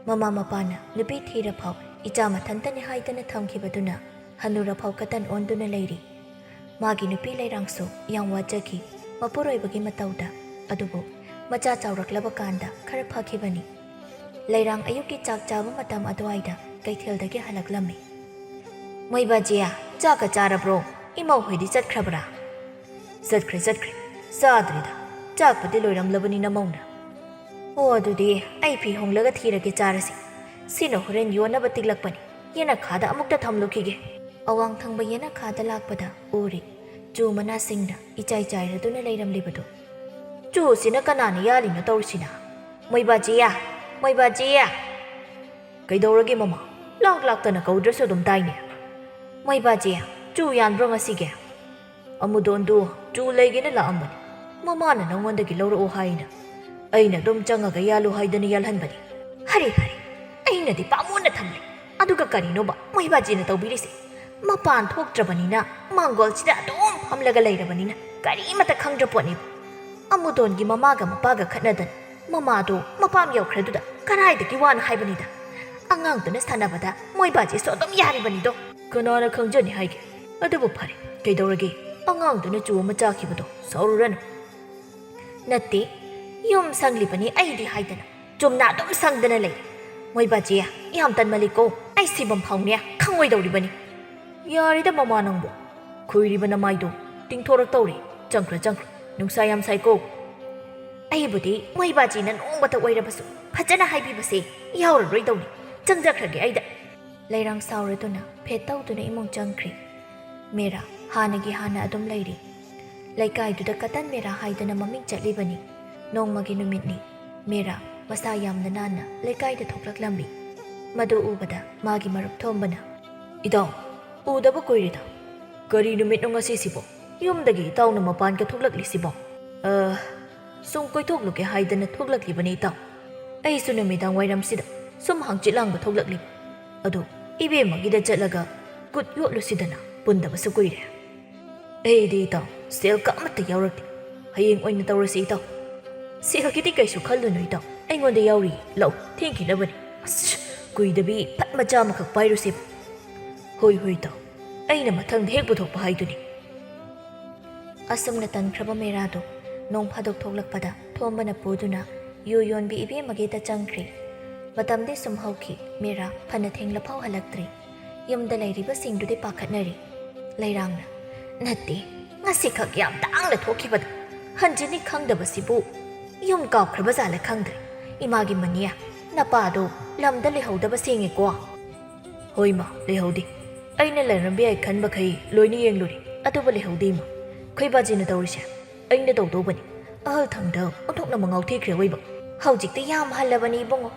ꯃꯃꯥ ꯃꯄꯥꯅ ꯅꯨꯄꯤ ꯊꯤꯔꯐꯥꯎ ꯏꯆꯥ ꯃꯊꯟꯇꯅꯤ ꯍꯥꯏꯗꯅ ꯊꯝꯈꯤꯕꯗꯨꯅ ꯍꯅꯨꯔꯐꯥꯎ ꯀꯇꯟ ꯑꯣꯟꯗꯨꯅ ꯂꯩꯔꯤ꯫ ꯃꯥꯒꯤ ꯅꯨꯄꯤ ꯂꯩꯔꯥꯡꯁꯨ ꯌꯥꯝ ꯋꯥꯖꯈꯤ ꯃꯄꯨꯔꯣꯏꯕꯒꯤ ꯃꯇꯧꯗ꯫ ꯑꯗꯨꯕꯨ ꯃꯆꯥ ꯆꯥꯎꯔꯛꯂꯕ ꯀꯥꯟꯗ ꯈꯔ ꯐꯈꯤꯕꯅꯤ꯫ ꯂꯩꯔꯥꯡ ꯑꯌꯨꯛꯀꯤ ꯆꯥꯛ ꯆꯥꯕ ꯃꯇꯝ ꯑꯗꯨꯋꯥꯏꯗ ꯀꯩꯊꯦꯜꯗꯒꯤ ꯍꯜꯂꯛꯂꯝꯃꯤ꯫ "ꯃꯣꯏꯕꯥꯖꯤꯌꯥ, ꯆꯥꯛꯀ ꯆꯥꯔꯕ꯭ꯔꯣ? ꯏꯃꯧ ꯍꯣꯏꯗꯤ ꯆꯠꯈ꯭ꯔꯕ꯭ꯔꯥ?" "ꯆꯠꯈ꯭ꯔꯦ, ꯆꯠꯈ꯭ꯔꯦ꯫ ꯆꯥꯗ꯭ꯔꯤꯗ꯫ ꯆꯥꯛꯄꯨꯗꯤ ꯂꯣꯏꯔꯝꯂꯕꯅꯤ ꯅꯃꯧꯅ꯫" "ꯑꯣ, ꯑꯗꯨꯗꯤ ꯑꯩ ꯐꯤ ꯍꯣꯡꯂꯒ ꯊꯤꯔꯒꯦ, ꯆꯥꯔꯁꯤ꯫ ꯁꯤꯅ ꯍꯣꯔꯦꯟ ꯌꯣꯟꯅꯕ ꯇꯤꯛꯂꯛꯄꯅꯤ꯫ ꯌꯦꯅꯈꯥꯗ ꯑꯃꯨꯛꯇ ꯊꯝꯂꯨꯈꯤꯒꯦ꯫" ꯑꯋꯥꯡ ꯊꯪꯕ ꯌꯦꯅꯈꯥꯗ ꯂꯥꯛꯄꯗ ꯎꯔꯤ ꯆꯨ ꯃꯅꯥꯁꯤꯡꯅ ꯏꯆꯥꯏ ꯆꯥꯏꯔꯗꯨꯅ ꯂꯩꯔꯝꯂꯤꯕꯗꯨ꯫ "ꯆꯨꯁꯤꯅ ꯀꯅꯥꯅ ꯌꯥꯜꯂꯤꯅꯣ ꯇꯧꯔꯤꯁꯤꯅ? ꯃꯣꯏꯕꯥꯖꯤꯌꯥ! ꯃꯣꯏꯕꯥꯖꯤꯌꯥ!" "ꯀꯩꯗꯧꯔꯒꯦ ꯃꯃꯥ? ꯂꯥꯛ ꯂꯥꯛꯇꯅ ꯀꯧꯗ꯭ꯔꯁꯨ ꯑꯗꯨꯝ ꯇꯥꯏꯅꯦ꯫" "ꯃꯣꯏꯕꯥꯖꯤꯌꯥ, ꯆꯨ ꯌꯥꯟꯕ꯭ꯔꯣ ꯉꯁꯤꯒꯤ?" "ꯑꯃꯨꯗꯣꯟꯗꯨ ꯆꯨ ꯂꯩꯒꯦꯅ ꯂꯥꯛꯑꯝꯕꯅꯤ꯫ ꯃꯃꯥꯅ ꯅꯉꯣꯟꯗꯒꯤ ꯂꯧꯔꯛꯑꯣ ꯍꯥꯏꯅ ꯑꯩꯅ ꯑꯗꯨꯝ ꯆꯪꯉꯒ ꯌꯥꯜꯂꯨ ꯍꯥꯏꯗꯅ ꯌꯥꯜꯍꯟꯕꯅꯤ꯫" "ꯍꯔꯦ, ꯍꯔꯦ, ꯑꯩꯅꯗꯤ ꯄꯥꯝꯃꯨꯅ ꯊꯝꯂꯦ꯫ ꯑꯗꯨꯒ ꯀꯔꯤꯅꯣꯕ ꯃꯣꯏꯕꯥꯖꯤꯅ ꯇꯧꯕꯤꯔꯤꯁꯦ? ꯃꯄꯥꯟ ꯊꯣꯛꯇ꯭ꯔꯕꯅꯤꯅ, ꯃꯥꯡꯒꯣꯜꯁꯤꯗ ꯑꯗꯨꯝ ꯐꯝꯂꯒ ꯂꯩꯔꯕꯅꯤꯅ ꯀꯔꯤꯃꯇ ꯈꯪꯗ꯭ꯔ ꯄꯣꯠꯅꯤ꯫ ꯑꯃꯨꯗꯣꯟꯒꯤ ꯃꯃꯥꯒ ꯃꯄꯥꯒ ꯈꯠꯅꯗꯅ ꯃꯃꯥꯗꯣ ꯃꯄꯥꯝ ꯌꯧꯈ꯭ꯔꯗꯨꯗ ꯀꯔꯥꯏꯗꯒꯤ ꯋꯥꯅꯣ ꯍꯥꯏꯕꯅꯤꯗ꯫ ꯑꯉꯥꯡꯗꯨꯅ ꯁꯥꯟꯅꯕꯗ ꯃꯣꯏꯕꯥꯖꯤꯁꯨ ꯑꯗꯨꯝ ꯌꯥꯔꯤꯕꯅꯤꯗꯣ꯫" "ꯀꯅꯥꯅ ꯈꯪꯖꯅꯤ ꯍꯥꯏꯒꯦ? ꯑꯗꯨꯕꯨ ꯐꯔꯦ, ꯀꯩꯗꯧꯔꯒꯦ? ꯑꯉꯥꯡꯗꯨꯅ ꯆꯨ ꯑꯃ ꯆꯥꯈꯤꯕꯗꯣ ꯁꯥꯎꯔꯨꯔꯅꯨ꯫" "ꯅꯠꯇꯦ, ꯌꯨꯝ ꯁꯪꯂꯤꯕꯅꯤ ꯑꯩꯗꯤ ꯍꯥꯏꯗꯅ ꯆꯨꯝꯅ ꯑꯗꯨꯝ ꯁꯪꯗꯅ ꯂꯩ꯫ ꯃꯣꯏꯕꯥꯖꯤ, ꯌꯥꯝ ꯇꯟꯃꯜꯂꯤꯀꯣ꯫ ꯑꯩ ꯁꯤꯐꯝ ꯐꯥꯎꯅꯦ ꯈꯪꯉꯣꯏꯗꯧꯔꯤꯕꯅꯤ꯫" "ꯌꯥꯔꯦꯗ ꯃꯃꯥ ꯅꯪꯕꯨ꯫ ꯈꯨꯏꯔꯤꯕ ꯅꯃꯥꯏꯗꯣ ꯇꯤꯡꯊꯣꯔꯛꯇꯧꯔꯦ꯫ ꯆꯪꯈ꯭ꯔꯣ, ꯆꯪꯈ꯭ꯔꯣ꯫ ꯅꯨꯡꯁꯥ ꯌꯥꯝ ꯁꯥꯏꯀꯣ꯫" "ꯑꯩꯕꯨꯗꯤ ꯃꯣꯏꯕꯥꯖꯤꯅ ꯅꯣꯡꯃꯇ ꯑꯣꯏꯔꯕꯁꯨ ꯐꯖꯅ ꯍꯥꯏꯕꯤꯕꯁꯦ ꯌꯥꯎꯔꯔꯣꯏꯗꯧꯅꯤ꯫ ꯆꯪꯖꯈ꯭ꯔꯒꯦ ꯑꯩꯗ꯫" ꯂꯩꯔꯥꯡ ꯁꯥꯎꯔꯗꯨꯅ ꯐꯦꯠ ꯇꯧꯗꯨꯅ ꯏꯃꯨꯡ ꯆꯪꯈ꯭ꯔꯤ꯫ ꯃꯦꯔꯥ ꯍꯥꯟꯅꯒꯤ ꯍꯥꯟꯅ ꯑꯗꯨꯝ ꯂꯩꯔꯤ꯫ ꯂꯩꯀꯥꯏꯗꯨꯗ ꯀꯇꯟ ꯃꯦꯔꯥ ꯍꯥꯏꯗꯨꯅ ꯃꯃꯤꯡ ꯆꯠꯂꯤꯕꯅꯤ꯫ ꯅꯣꯡꯃꯒꯤ ꯅꯨꯃꯤꯠꯅꯤ꯫ ꯃꯦꯔꯥ ꯃꯁꯥ ꯌꯥꯝꯅ ꯅꯥꯟꯅ ꯂꯩꯀꯥꯏꯗ ꯊꯣꯛꯂꯛꯂꯝꯃꯤ꯫ ꯃꯗꯨ ꯎꯕꯗ ꯃꯥꯒꯤ ꯃꯔꯨꯞ ꯊꯣꯝꯕꯅ, "ꯏꯇꯥꯎ, ꯎꯗꯕ ꯀꯨꯏꯔꯦꯗ꯫ ꯀꯔꯤ ꯅꯨꯃꯤꯠꯅꯣ ꯉꯁꯤꯁꯤꯕꯣ? ꯌꯨꯝꯗꯒꯤ ꯏꯇꯥꯎꯅ ꯃꯄꯥꯟꯒ ꯊꯣꯛꯂꯛꯂꯤꯁꯤꯕꯣ?" "ꯑ, ꯁꯨꯝ ꯀꯣꯏꯊꯣꯛꯂꯨꯒꯦ ꯍꯥꯏꯗꯅ ꯊꯣꯛꯂꯛꯂꯤꯕꯅꯤ ꯏꯇꯥꯎ꯫ ꯑꯩꯁꯨ ꯅꯨꯃꯤꯗꯥꯡ ꯋꯥꯏꯔꯝꯁꯤꯗ ꯁꯨꯝ ꯍꯪꯆꯤꯠ ꯂꯥꯡꯕ ꯊꯣꯛꯂꯛꯂꯤꯕ꯫ ꯑꯗꯨ ꯏꯕꯦꯝꯃꯒꯤꯗ ꯆꯠꯂꯒ ꯀꯨꯠ ꯌꯣꯠꯂꯨꯁꯤꯗꯅ, ꯄꯨꯟꯗꯕꯁꯨ ꯀꯨꯏꯔꯦ꯫" "ꯑꯩꯗꯤ ꯏꯇꯥꯎ, ꯁꯦꯜꯒ ꯑꯃꯠꯇ ꯌꯥꯎꯔꯛꯇꯦ꯫ ꯍꯌꯦꯡ ꯑꯣꯏꯅ ꯇꯧꯔꯁꯤ ꯏꯇꯥꯎ꯫ "ꯁꯦꯜꯒꯤꯗꯤ ꯀꯩꯁꯨ ꯈꯜꯂꯨꯅꯨ ꯏꯇꯥꯎ, ꯑꯩꯉꯣꯟꯗ ꯌꯥꯎꯔꯤ, ꯂꯧ, ꯊꯦꯡꯈꯤꯅꯕꯅꯤ꯫ ꯑꯁ, ꯀꯨꯏꯗꯕꯤ ꯐꯠ ꯃꯆꯥ ꯑꯃꯈꯛ ꯄꯥꯏꯔꯨꯁꯦ꯫ ꯍꯣꯏ ꯍꯣꯏ ꯏꯇꯥꯎ, ꯑꯩꯅ ꯃꯊꯪꯗ ꯍꯦꯛ ꯄꯨꯊꯣꯛꯄ ꯍꯥꯏꯗꯨꯅꯤ"꯫ ꯑꯁꯨꯝꯅ ꯇꯟꯈ꯭ꯔꯕ ꯃꯦꯔꯥꯗꯨ ꯅꯣꯡ ꯐꯥꯗꯣꯛ ꯊꯣꯛꯂꯛꯄꯗ ꯊꯣꯝꯕꯅ ꯄꯨꯗꯨꯅ ꯌꯨ ꯌꯣꯟꯕꯤ ꯏꯕꯦꯝꯃꯒꯤꯗ ꯆꯪꯈ꯭ꯔꯦ꯫ ꯃꯇꯝꯗꯤ ꯁꯨꯝ ꯍꯧꯈꯤ꯫ ꯃꯦꯔꯥ ꯐꯅ ꯊꯦꯡꯂꯐꯥꯎ ꯍꯜꯂꯛꯇ꯭ꯔꯤ꯫ ꯌꯨꯝꯗ ꯂꯩꯔꯤꯕꯁꯤꯡꯗꯨꯗꯤ ꯄꯥꯈꯠꯅꯔꯤ꯫ ꯂꯩꯔꯥꯡꯅ, "ꯅꯠꯇꯦ, ꯉꯁꯤꯈꯛ ꯌꯥꯝ ꯇꯥꯡꯅ ꯊꯣꯛꯈꯤꯕꯗ ꯍꯟꯖꯤꯟꯅꯤ ꯈꯪꯗꯕꯁꯤꯕꯨ ꯌꯨꯝ ꯀꯥꯎꯈ꯭ꯔꯕ ꯖꯥꯠꯂ ꯈꯪꯗ꯭ꯔꯦ꯫ ꯏꯃꯥꯒꯤ ꯃꯅꯤ, ꯅꯄꯥꯗꯣ ꯂꯝꯗ ꯂꯩꯍꯧꯗꯕ ꯁꯦꯡꯉꯦꯀꯣ?" "ꯍꯣꯏ ꯃꯥ, ꯂꯩꯍꯧꯗꯦ꯫ ꯑꯩꯅ ꯂꯩꯔꯝꯕ ꯌꯥꯏ ꯈꯟꯕꯈꯩ ꯂꯣꯏꯅ ꯌꯦꯡꯂꯨꯔꯦ, ꯑꯗꯨꯕꯨ ꯂꯩꯍꯧꯗꯦ ꯏꯃꯥ꯫ ꯈꯣꯏꯕꯥꯖꯤꯅ ꯇꯧꯔꯤꯁꯦ ꯑꯩꯅ ꯇꯧꯗꯧꯕꯅꯤ꯫ ꯑꯍꯜ ꯊꯪꯗ ꯑꯣꯟꯊꯣꯛꯅ ꯃꯉꯥꯎ ꯊꯤꯈ꯭ꯔꯦ ꯑꯣꯏꯕ꯫ ꯍꯧꯖꯤꯛꯇꯤ ꯌꯥꯝ ꯍꯜꯂꯕꯅꯤ ꯏꯕꯨꯡꯉꯣ꯫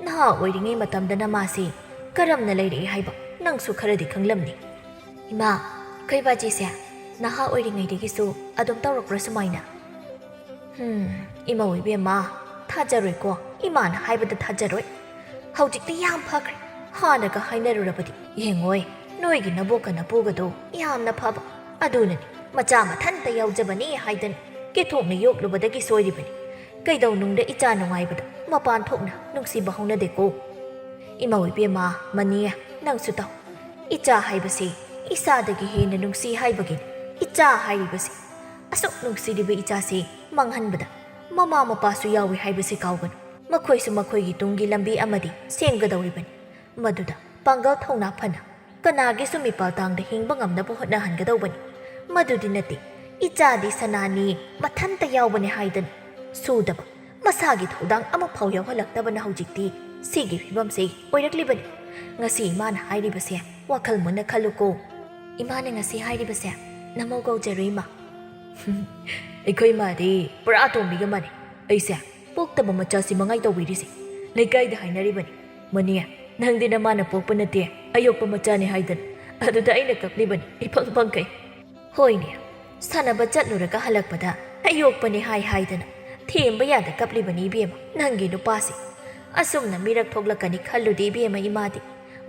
ꯅꯍꯥ ꯑꯣꯏꯔꯤꯉꯩ ꯃꯇꯝꯗꯅ ꯃꯥꯁꯤ ꯀꯔꯝꯅ ꯂꯩꯔꯛꯏ ꯍꯥꯏꯕ ꯅꯪꯁꯨ ꯈꯔꯗꯤ ꯈꯪꯂꯝꯅꯤ"꯫ "ꯏꯃꯥ, ꯈꯣꯏꯕꯥꯖꯤꯁꯦ ꯅꯍꯥ ꯑꯣꯏꯔꯤꯉꯩꯗꯒꯤꯁꯨ ꯑꯗꯨꯝ ꯇꯧꯔꯛꯄ꯭ꯔꯥ ꯁꯨꯃꯥꯏꯅ?" "ꯍꯝ, ꯏꯃꯧ ꯏꯕꯦꯝꯃ, ꯊꯥꯖꯔꯣꯏꯀꯣ, ꯏꯃꯥꯅ ꯍꯥꯏꯕꯗ ꯊꯥꯖꯔꯣꯏ꯫ ꯍꯧꯖꯤꯛꯇꯤ ꯌꯥꯝ ꯐꯈ꯭ꯔꯦ꯫ ꯍꯥꯟꯅꯒ ꯍꯥꯏꯅꯔꯨꯔꯕꯗꯤ ꯌꯦꯡꯉꯣꯏ, ꯅꯣꯏꯒꯤ ꯅꯕꯣꯛꯀ ꯅꯄꯨꯒꯗꯣ ꯌꯥꯝꯅ ꯐꯕ꯫ ꯑꯗꯨꯅꯅꯤ ꯃꯆꯥ ꯃꯊꯟꯇ ꯌꯥꯎꯖꯕꯅꯤ ꯍꯥꯏꯗꯅ ꯀꯦꯊꯣꯛꯅ ꯌꯣꯛꯂꯨꯕꯗꯒꯤ ꯁꯣꯏꯔꯤꯕꯅꯤ꯫ ꯀꯩꯗꯧꯅꯨꯡꯗ ꯏꯆꯥ ꯅꯨꯡꯉꯥꯏꯕꯗ ꯃꯄꯥꯟ ꯊꯣꯛꯅ ꯅꯨꯡꯁꯤꯕ ꯍꯧꯅꯗꯦꯀꯣ꯫ ꯏꯃꯧ ꯏꯕꯦꯝꯃ, ꯃꯅꯤ, ꯅꯪꯁꯨ ꯇꯧ꯫ ꯏꯆꯥ ꯍꯥꯏꯕꯁꯤ ꯏꯁꯥꯗꯒꯤ ꯍꯦꯟꯅ ꯅꯨꯡꯁꯤ ꯍꯥꯏꯕꯒꯤꯅꯤ꯫ ꯏꯆꯥ ꯍꯥꯏꯔꯤꯕꯁꯤ, ꯑꯁꯨꯛ ꯅꯨꯡꯁꯤꯔꯤꯕ ꯏꯆꯥꯁꯤ ꯃꯥꯡꯍꯟꯕꯗ ꯃꯃꯥ ꯃꯄꯥꯁꯨ ꯌꯥꯎꯏ ꯍꯥꯏꯕꯁꯤ ꯀꯥꯎꯒꯅꯨ꯫ ꯃꯈꯣꯏꯁꯨ ꯃꯈꯣꯏꯒꯤ ꯇꯨꯡꯒꯤ ꯂꯝꯕꯤ ꯑꯃꯗꯤ ꯁꯦꯝꯒꯗꯧꯔꯤꯕꯅꯤ꯫ ꯃꯗꯨꯗ ꯄꯥꯡꯒꯜ ꯊꯧꯅꯥ ꯐꯅ ꯀꯅꯥꯒꯤꯁꯨ ꯃꯤꯄꯥꯜ ꯇꯥꯡꯗ ꯍꯤꯡꯕ ꯉꯝꯅꯕ ꯍꯣꯠꯅꯍꯟꯒꯗꯧꯕꯅꯤ꯫ ꯃꯗꯨꯗꯤ ꯅꯠꯇꯦ, ꯏꯆꯥꯗꯤ ꯁꯅꯥꯅꯤ, ꯃꯊꯟꯇ ꯌꯥꯎꯕꯅꯤ ꯍꯥꯏꯗꯅ ꯁꯨꯗꯕ, ꯃꯁꯥꯒꯤ ꯊꯧꯗꯥꯡ ꯑꯃꯐꯥꯎ ꯌꯥꯎꯍꯜꯂꯛꯇꯕꯅ ꯍꯧꯖꯤꯛꯇꯤ ꯁꯤꯒꯤ ꯐꯤꯕꯝꯁꯤ ꯑꯣꯏꯔꯛꯂꯤꯕꯅꯤ꯫ ꯉꯁꯤ ꯏꯃꯥꯅ ꯍꯥꯏꯔꯤꯕꯁꯦ ꯋꯥꯈꯜ ꯃꯨꯟꯅ ꯈꯜꯂꯨꯀꯣ꯫ ꯏꯃꯥꯅ ꯉꯁꯤ ꯍꯥꯏꯔꯤꯕꯁꯦ ꯅꯃꯧ ꯀꯧꯖꯔꯣꯏ, ꯏꯃꯥ꯫ ꯑꯩꯈꯣꯏ ꯏꯃꯥꯗꯤ ꯄꯨꯔꯥ ꯑꯇꯣꯝꯕꯤꯒ ꯃꯥꯟꯅꯩ꯫ ꯑꯩꯁꯦ ꯄꯣꯛꯇꯕ ꯃꯆꯥꯁꯤ ꯃꯉꯥꯏ ꯇꯧꯕꯤꯔꯤꯁꯦ꯫ ꯂꯩꯀꯥꯏꯗ ꯍꯥꯏꯅꯔꯤꯕꯅꯤ, "ꯃꯅꯤ, ꯅꯪꯗꯤ ꯅꯃꯥꯅ ꯄꯣꯛꯄ ꯅꯠꯇꯦ, ꯑꯌꯣꯛꯄ ꯃꯆꯥꯅꯤ" ꯍꯥꯏꯗꯅ꯫ ꯑꯗꯨꯗ ꯑꯩꯅ ꯀꯞꯂꯤꯕꯅꯤ, ꯏꯄꯪ ꯄꯪꯈꯩ꯫ ꯍꯣꯏꯅꯦ, ꯁꯥꯟꯅꯕ ꯆꯠꯂꯨꯔꯒ ꯍꯜꯂꯛꯄꯗ ꯑꯌꯣꯛꯄꯅꯤ ꯍꯥꯏ ꯍꯥꯏꯗꯅ ꯊꯦꯝꯕ ꯌꯥꯗ ꯀꯞꯂꯤꯕꯅꯤ ꯏꯕꯦꯝꯃ, ꯅꯪꯒꯤ ꯅꯨꯄꯥꯁꯦ꯫ ꯑꯁꯨꯝꯅ ꯃꯤꯔꯛ ꯊꯣꯛꯂꯛꯀꯅꯤ ꯈꯜꯂꯨꯗꯦ ꯏꯕꯦꯝꯃ ꯏꯃꯥꯗꯤ꯫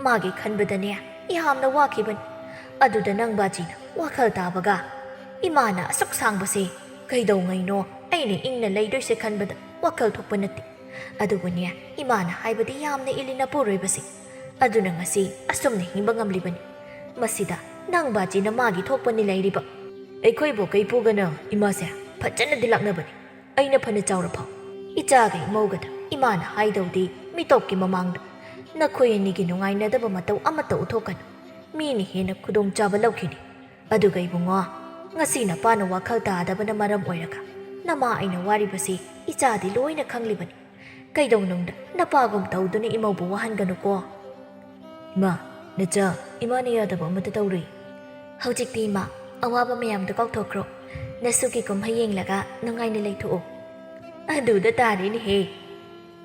ꯃꯥꯒꯤ ꯈꯟꯕꯗꯅꯦ ꯌꯥꯝꯅ ꯋꯥꯈꯤꯕꯅꯤ꯫ ꯑꯗꯨꯗ ꯅꯪ ꯕꯥꯖꯤꯅ ꯋꯥꯈꯜ ꯇꯥꯕꯒ ꯏꯃꯥꯅ ꯑꯁꯨꯛ ꯁꯥꯡꯕꯁꯦ ꯀꯩꯗꯧꯉꯩꯅꯣ ꯑꯩꯅ ꯏꯪꯅ ꯂꯩꯗꯣꯏꯁꯦ ꯈꯟꯕꯗ ꯋꯥꯈꯜ ꯊꯣꯛꯄ ꯅꯠꯇꯦ꯫ ꯑꯗꯨꯕꯨꯅꯦ, ꯏꯃꯥꯅ ꯍꯥꯏꯕꯗꯤ ꯌꯥꯝꯅ ꯏꯜꯂꯤ ꯅꯄꯨꯔꯣꯏꯕꯁꯦ꯫ ꯑꯗꯨꯅ ꯉꯁꯤ ꯑꯁꯨꯝꯅ ꯍꯤꯡꯕ ꯉꯝꯂꯤꯕꯅꯤ꯫ ꯃꯁꯤꯗ ꯅꯪ ꯕꯥꯖꯤꯅ ꯃꯥꯒꯤ ꯊꯣꯛꯄꯅꯤ ꯂꯩꯔꯤꯕ꯫ ꯑꯩꯈꯣꯏꯕꯨ ꯀꯩꯄꯨꯒꯅ ꯏꯃꯥꯁꯦ ꯐꯖꯅꯗꯤ ꯂꯥꯛꯅꯕꯅꯤ꯫ ꯑꯩꯅ ꯐꯅ ꯆꯥꯎꯔꯐꯥꯎ ꯏꯆꯥꯒ ꯏꯃꯧꯒꯗ ꯏꯃꯥꯅ ꯍꯥꯏꯗꯧꯗꯤ ꯃꯤꯇꯣꯞꯀꯤ ꯃꯃꯥꯡꯗ ꯅꯈꯣꯏ ꯑꯅꯤꯒꯤ ꯅꯨꯡꯉꯥꯏꯅꯗꯕ ꯃꯇꯧ ꯑꯃꯠꯇ ꯎꯠꯊꯣꯛꯀꯅꯨ꯫ ꯃꯤꯅ ꯍꯦꯟꯅ ꯈꯨꯗꯣꯡꯆꯥꯕ ꯂꯧꯈꯤꯅꯤ꯫ ꯑꯗꯨꯒ ꯏꯕꯨꯡꯉꯣ, ꯉꯁꯤ ꯅꯄꯥꯅ ꯋꯥꯈꯜ ꯇꯥꯗꯕꯅ ꯃꯔꯝ ꯑꯣꯏꯔꯒ ꯅꯃꯥ ꯑꯩꯅ ꯋꯥꯔꯤꯕꯁꯤ ꯏꯆꯥꯗꯤ ꯂꯣꯏꯅ ꯈꯪꯂꯤꯕꯅꯤ꯫ ꯀꯩꯗꯧꯅꯨꯡꯗ ꯅꯄꯥꯒꯨꯝ ꯇꯧꯗꯨꯅ ꯏꯃꯧꯕꯨ ꯋꯥꯍꯟꯒꯅꯨꯀꯣ꯫ ꯏꯃꯥ, ꯅꯆꯥ, ꯏꯃꯥꯅ ꯌꯥꯗꯕ ꯑꯃꯠꯇ ꯇꯧꯔꯨꯏ꯫ ꯍꯧꯖꯤꯛꯇꯤ ꯏꯃꯥ, ꯑꯋꯥꯕ ꯃꯌꯥꯝꯗꯣ ꯀꯥꯎꯊꯣꯛꯈ꯭ꯔꯣ꯫ ꯅꯁꯨꯒꯤ ꯀꯨꯝꯍꯩ ꯌꯦꯡꯂꯒ ꯅꯨꯡꯉꯥꯏꯅ ꯂꯩꯊꯣꯛꯑꯣ꯫ ꯑꯗꯨꯗ ꯇꯥꯔꯦꯅꯦꯍꯦ꯫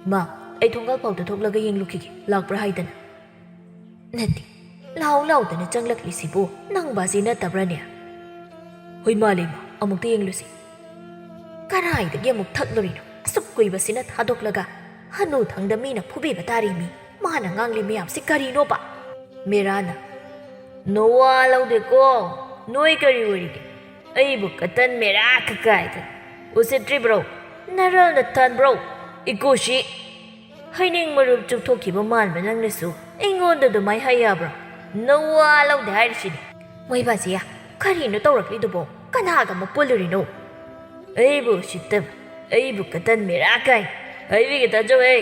ꯏꯃꯥ, ꯑꯩ ꯊꯣꯡꯒꯥꯜ ꯐꯥꯎꯗ ꯊꯣꯛꯂꯒ ꯌꯦꯡꯂꯨꯈꯤꯒꯦ, ꯂꯥꯛꯄ꯭ꯔꯥ ꯍꯥꯏꯗꯅ꯫ ꯅꯠꯇꯦ, ꯂꯥꯎ ꯂꯥꯎꯗꯅ ꯆꯪꯂꯛꯂꯤꯁꯤꯕꯨ ꯅꯪ ꯕꯥꯖꯤ ꯅꯠꯇꯕ꯭ꯔꯥꯅꯦ? ꯍꯣꯏ ꯃꯥꯜꯂꯦ ꯏꯃꯥ, ꯑꯃꯨꯛꯇ ꯌꯦꯡꯂꯨꯁꯤ꯫ ꯀꯔꯥꯏꯗꯒꯤ ꯑꯃꯨꯛ ꯊꯛꯂꯨꯔꯤꯅꯣ? ꯑꯁꯨꯛ ꯀꯨꯏꯕꯁꯤꯅ ꯊꯥꯗꯣꯛꯂꯒ ꯍꯅꯨꯊꯪꯗ ꯃꯤꯅ ꯐꯨꯕꯤꯕ ꯇꯥꯔꯤ ꯃꯤ꯫ ꯃꯥꯅ ꯉꯥꯡꯂꯤ ꯃꯌꯥꯝꯁꯤ ꯀꯔꯤꯅꯣꯕ? ꯃꯦꯔꯥꯅ, ꯅꯋꯥ ꯂꯧꯗꯦꯀꯣ, ꯅꯣꯏ ꯀꯔꯤ ꯑꯣꯏꯔꯤꯒꯦ? ꯑꯩꯕꯨ ꯀꯇꯟ ꯃꯦꯔꯥ ꯀꯀꯥꯏꯗ ꯎꯁꯤꯠꯇ꯭ꯔꯤꯕ꯭ꯔꯣ? ꯅꯔꯜꯅ ꯊꯟꯕ꯭ꯔꯣ? ꯏꯀꯣꯁꯤ ꯍꯩꯅꯤꯡ ꯃꯔꯨ ꯆꯨꯞꯊꯣꯛꯈꯤꯕ ꯃꯥꯟꯕ ꯅꯪꯅꯁꯨ ꯑꯩꯉꯣꯟꯗ ꯑꯗꯨꯃꯥꯏ ꯍꯥꯏ ꯌꯥꯕ꯭ꯔꯣ? ꯅꯋꯥ ꯂꯧꯗꯦ ꯍꯥꯏꯔꯤꯁꯤꯅꯤ꯫ ꯃꯣꯏꯕꯥꯁꯤꯌꯥ, ꯀꯔꯤꯅꯣ ꯇꯧꯔꯛꯂꯤꯗꯨꯕꯣ? ꯀꯅꯥꯒ ꯑꯃꯨꯛ ꯄꯨꯜꯂꯨꯔꯤꯅꯣ? ꯑꯩꯕꯨ ꯎꯁꯤꯠꯇꯕ, ꯑꯩꯕꯨ ꯀꯇꯟ ꯃꯦꯔꯥ ꯀꯥꯏ ꯍꯥꯏꯕꯤꯒꯦ ꯇꯥꯖꯧꯍꯦ꯫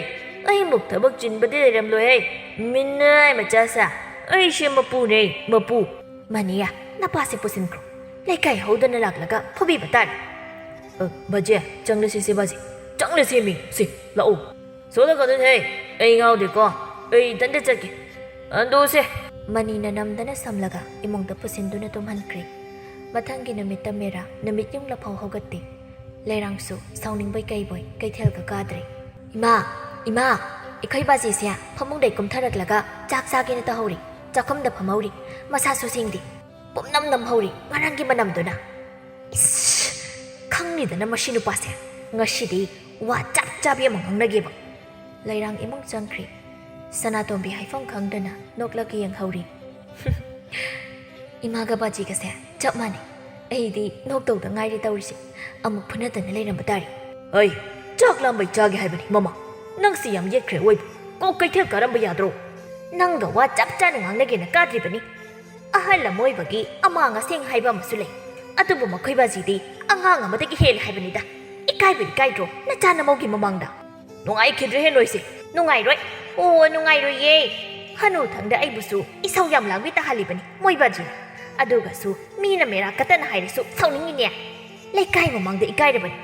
ꯑꯩꯃꯨꯛ ꯊꯕꯛ ꯆꯤꯟꯕꯗꯤ ꯂꯩꯔꯝꯂꯣꯏꯍꯦ꯫ ꯃꯤꯅꯥꯏ ꯃꯆꯥꯁꯥ, ꯑꯩꯁꯦ ꯃꯄꯨꯅꯦ, ꯃꯄꯨ꯫ ꯃꯅꯤꯌꯥ, ꯅꯄꯥꯁꯦ ꯄꯨꯁꯤꯟꯈ꯭ꯔꯣ꯫ ꯂꯩꯀꯥꯏ ꯍꯧꯗꯅ ꯂꯥꯛꯂꯒ ꯐꯨꯕꯤꯕ ꯇꯥꯔꯦ꯫ ꯑ, ꯕꯥꯖꯦ, ꯆꯪꯂꯁꯤꯁꯦ ꯕꯥꯖꯦ꯫ ꯆꯪꯂꯁꯦ ꯃꯤ, ꯁꯤ, ꯂꯥꯛꯑꯣ꯫ ꯁꯣꯂꯛꯀꯅꯨꯅꯦꯍꯦ, ꯑꯩ ꯉꯥꯎꯗꯦꯀꯣ꯫ ꯑꯩ ꯏꯊꯟꯇ ꯆꯠꯀꯦ꯫ ꯑꯗꯨꯁꯦ꯫ ꯃꯅꯤꯅ ꯅꯝꯗꯅ ꯁꯝꯂꯒ ꯏꯃꯨꯡꯗ ꯄꯨꯁꯤꯟꯗꯨꯅ ꯇꯨꯝꯍꯟꯈ꯭ꯔꯦ꯫ ꯃꯊꯪꯒꯤ ꯅꯨꯃꯤꯠꯇ ꯃꯦꯔꯥ ꯅꯨꯃꯤꯠ ꯌꯨꯡꯂꯐꯥꯎ ꯍꯧꯒꯠꯇꯦ꯫ ꯂꯩꯔꯥꯡꯁꯨ ꯁꯥꯎꯅꯤꯡꯕꯣꯏ ꯀꯩꯕꯣꯏ ꯀꯩꯊꯦꯜꯒ ꯀꯥꯗ꯭ꯔꯦ꯫ "ꯏꯃꯥ, ꯏꯃꯥ, ꯑꯩꯈꯣꯏ ꯕꯥꯖꯤꯁꯦ ꯐꯃꯨꯡꯗꯩ ꯀꯨꯝꯊꯔꯛꯂꯒ ꯆꯥꯛ ꯆꯥꯒꯦꯅ ꯇꯧꯍꯧꯔꯤ꯫ ꯆꯥꯛꯈꯨꯝꯗ ꯐꯝꯍꯧꯔꯤ꯫ ꯃꯁꯥꯁꯨ ꯁꯦꯡꯗꯦ꯫ ꯄꯨꯝꯅꯝ ꯅꯝꯍꯧꯔꯤ ꯉꯔꯥꯡꯒꯤ ꯃꯅꯝꯗꯨꯅ꯫ ꯏꯁ! ꯈꯪꯅꯤꯗꯅ ꯃꯁꯤ ꯅꯨꯄꯥꯁꯦ꯫ ꯉꯁꯤꯗꯤ ꯋꯥ ꯆꯞ ꯆꯥꯕꯤ ꯑꯃ ꯉꯥꯡꯅꯒꯦꯕ꯫" ꯂꯩꯔꯥꯡ ꯏꯃꯨꯡ ꯆꯪꯈ꯭ꯔꯦ꯫ ꯁꯅꯥꯇꯣꯝꯕꯤ ꯍꯥꯏꯐꯝ ꯈꯪꯗꯅ ꯅꯣꯛꯂꯒ ꯌꯦꯡꯍꯧꯔꯤ꯫ ꯏꯃꯥꯒ ꯕꯥꯖꯤꯒꯁꯦ ꯆꯞ ꯃꯥꯟꯅꯩ꯫ ꯑꯩꯗꯤ ꯅꯣꯛꯇꯧꯗ ꯉꯥꯏꯔꯦ ꯇꯧꯔꯤꯁꯦ꯫ ꯑꯃꯨꯛ ꯐꯨꯅꯗꯅ ꯂꯩꯔꯝꯕ ꯇꯥꯔꯦ꯫ ꯍꯩ, ꯆꯥꯛ ꯂꯥꯝꯕꯩ ꯆꯥꯒꯦ ꯍꯥꯏꯕꯅꯤ, ꯃꯃꯥ꯫ ꯅꯪꯁꯤ ꯌꯥꯝ ꯌꯦꯠꯈ꯭ꯔꯦ ꯑꯣꯏꯕ꯫ ꯀꯣꯛ ꯀꯩꯊꯦꯜ ꯀꯥꯔꯝꯕ ꯌꯥꯗ꯭ꯔꯣ? ꯅꯪꯒ ꯋꯥ ꯆꯞ ꯆꯥꯅ ꯉꯥꯡꯅꯒꯦꯅ ꯀꯥꯗ꯭ꯔꯤꯕꯅꯤ꯫ ꯑꯍꯜ ꯑꯃ ꯑꯣꯏꯕꯒꯤ ꯑꯃꯥꯡ ꯑꯁꯦꯡ ꯍꯥꯏꯕ ꯑꯃꯁꯨ ꯂꯩ꯫ ꯑꯗꯨꯕꯨ ꯃꯈꯣꯏ ꯕꯥꯖꯤꯗꯤ ꯑꯉꯥꯡ ꯑꯃꯗꯒꯤ ꯍꯦꯜꯂꯦ ꯍꯥꯏꯕꯅꯤꯗ꯫ ꯏꯀꯥꯏꯕ ꯏꯀꯥꯏꯗ꯭ꯔꯣ ꯅꯆꯥ ꯅꯃꯧꯒꯤ ꯃꯃꯥꯡꯗ? ꯅꯨꯡꯉꯥꯏꯈꯤꯗ꯭ꯔꯦꯍꯦ ꯅꯣꯏꯁꯦ꯫ ꯅꯨꯡꯉꯥꯏꯔꯣꯏ꯫ ꯑꯣ, ꯅꯨꯡꯉꯥꯏꯔꯣꯏꯌꯦ꯫ ꯍꯅꯨꯊꯪꯗ ꯑꯩꯕꯨꯁꯨ ꯏꯁꯧ ꯌꯥꯝ ꯂꯥꯡꯕꯤ ꯇꯥꯍꯜꯂꯤꯕꯅꯤ ꯃꯣꯏ ꯕꯥꯖꯤꯅ꯫ ꯑꯗꯨꯒꯁꯨ ꯃꯤꯅ ꯃꯦꯔꯥ ꯀꯇꯟ ꯍꯥꯏꯔꯁꯨ ꯁꯥꯎꯅꯤꯡꯉꯤꯅꯦ꯫ ꯂꯩꯀꯥꯏ ꯃꯃꯥꯡꯗ ꯏꯀꯥꯏꯔꯕꯅꯤ꯫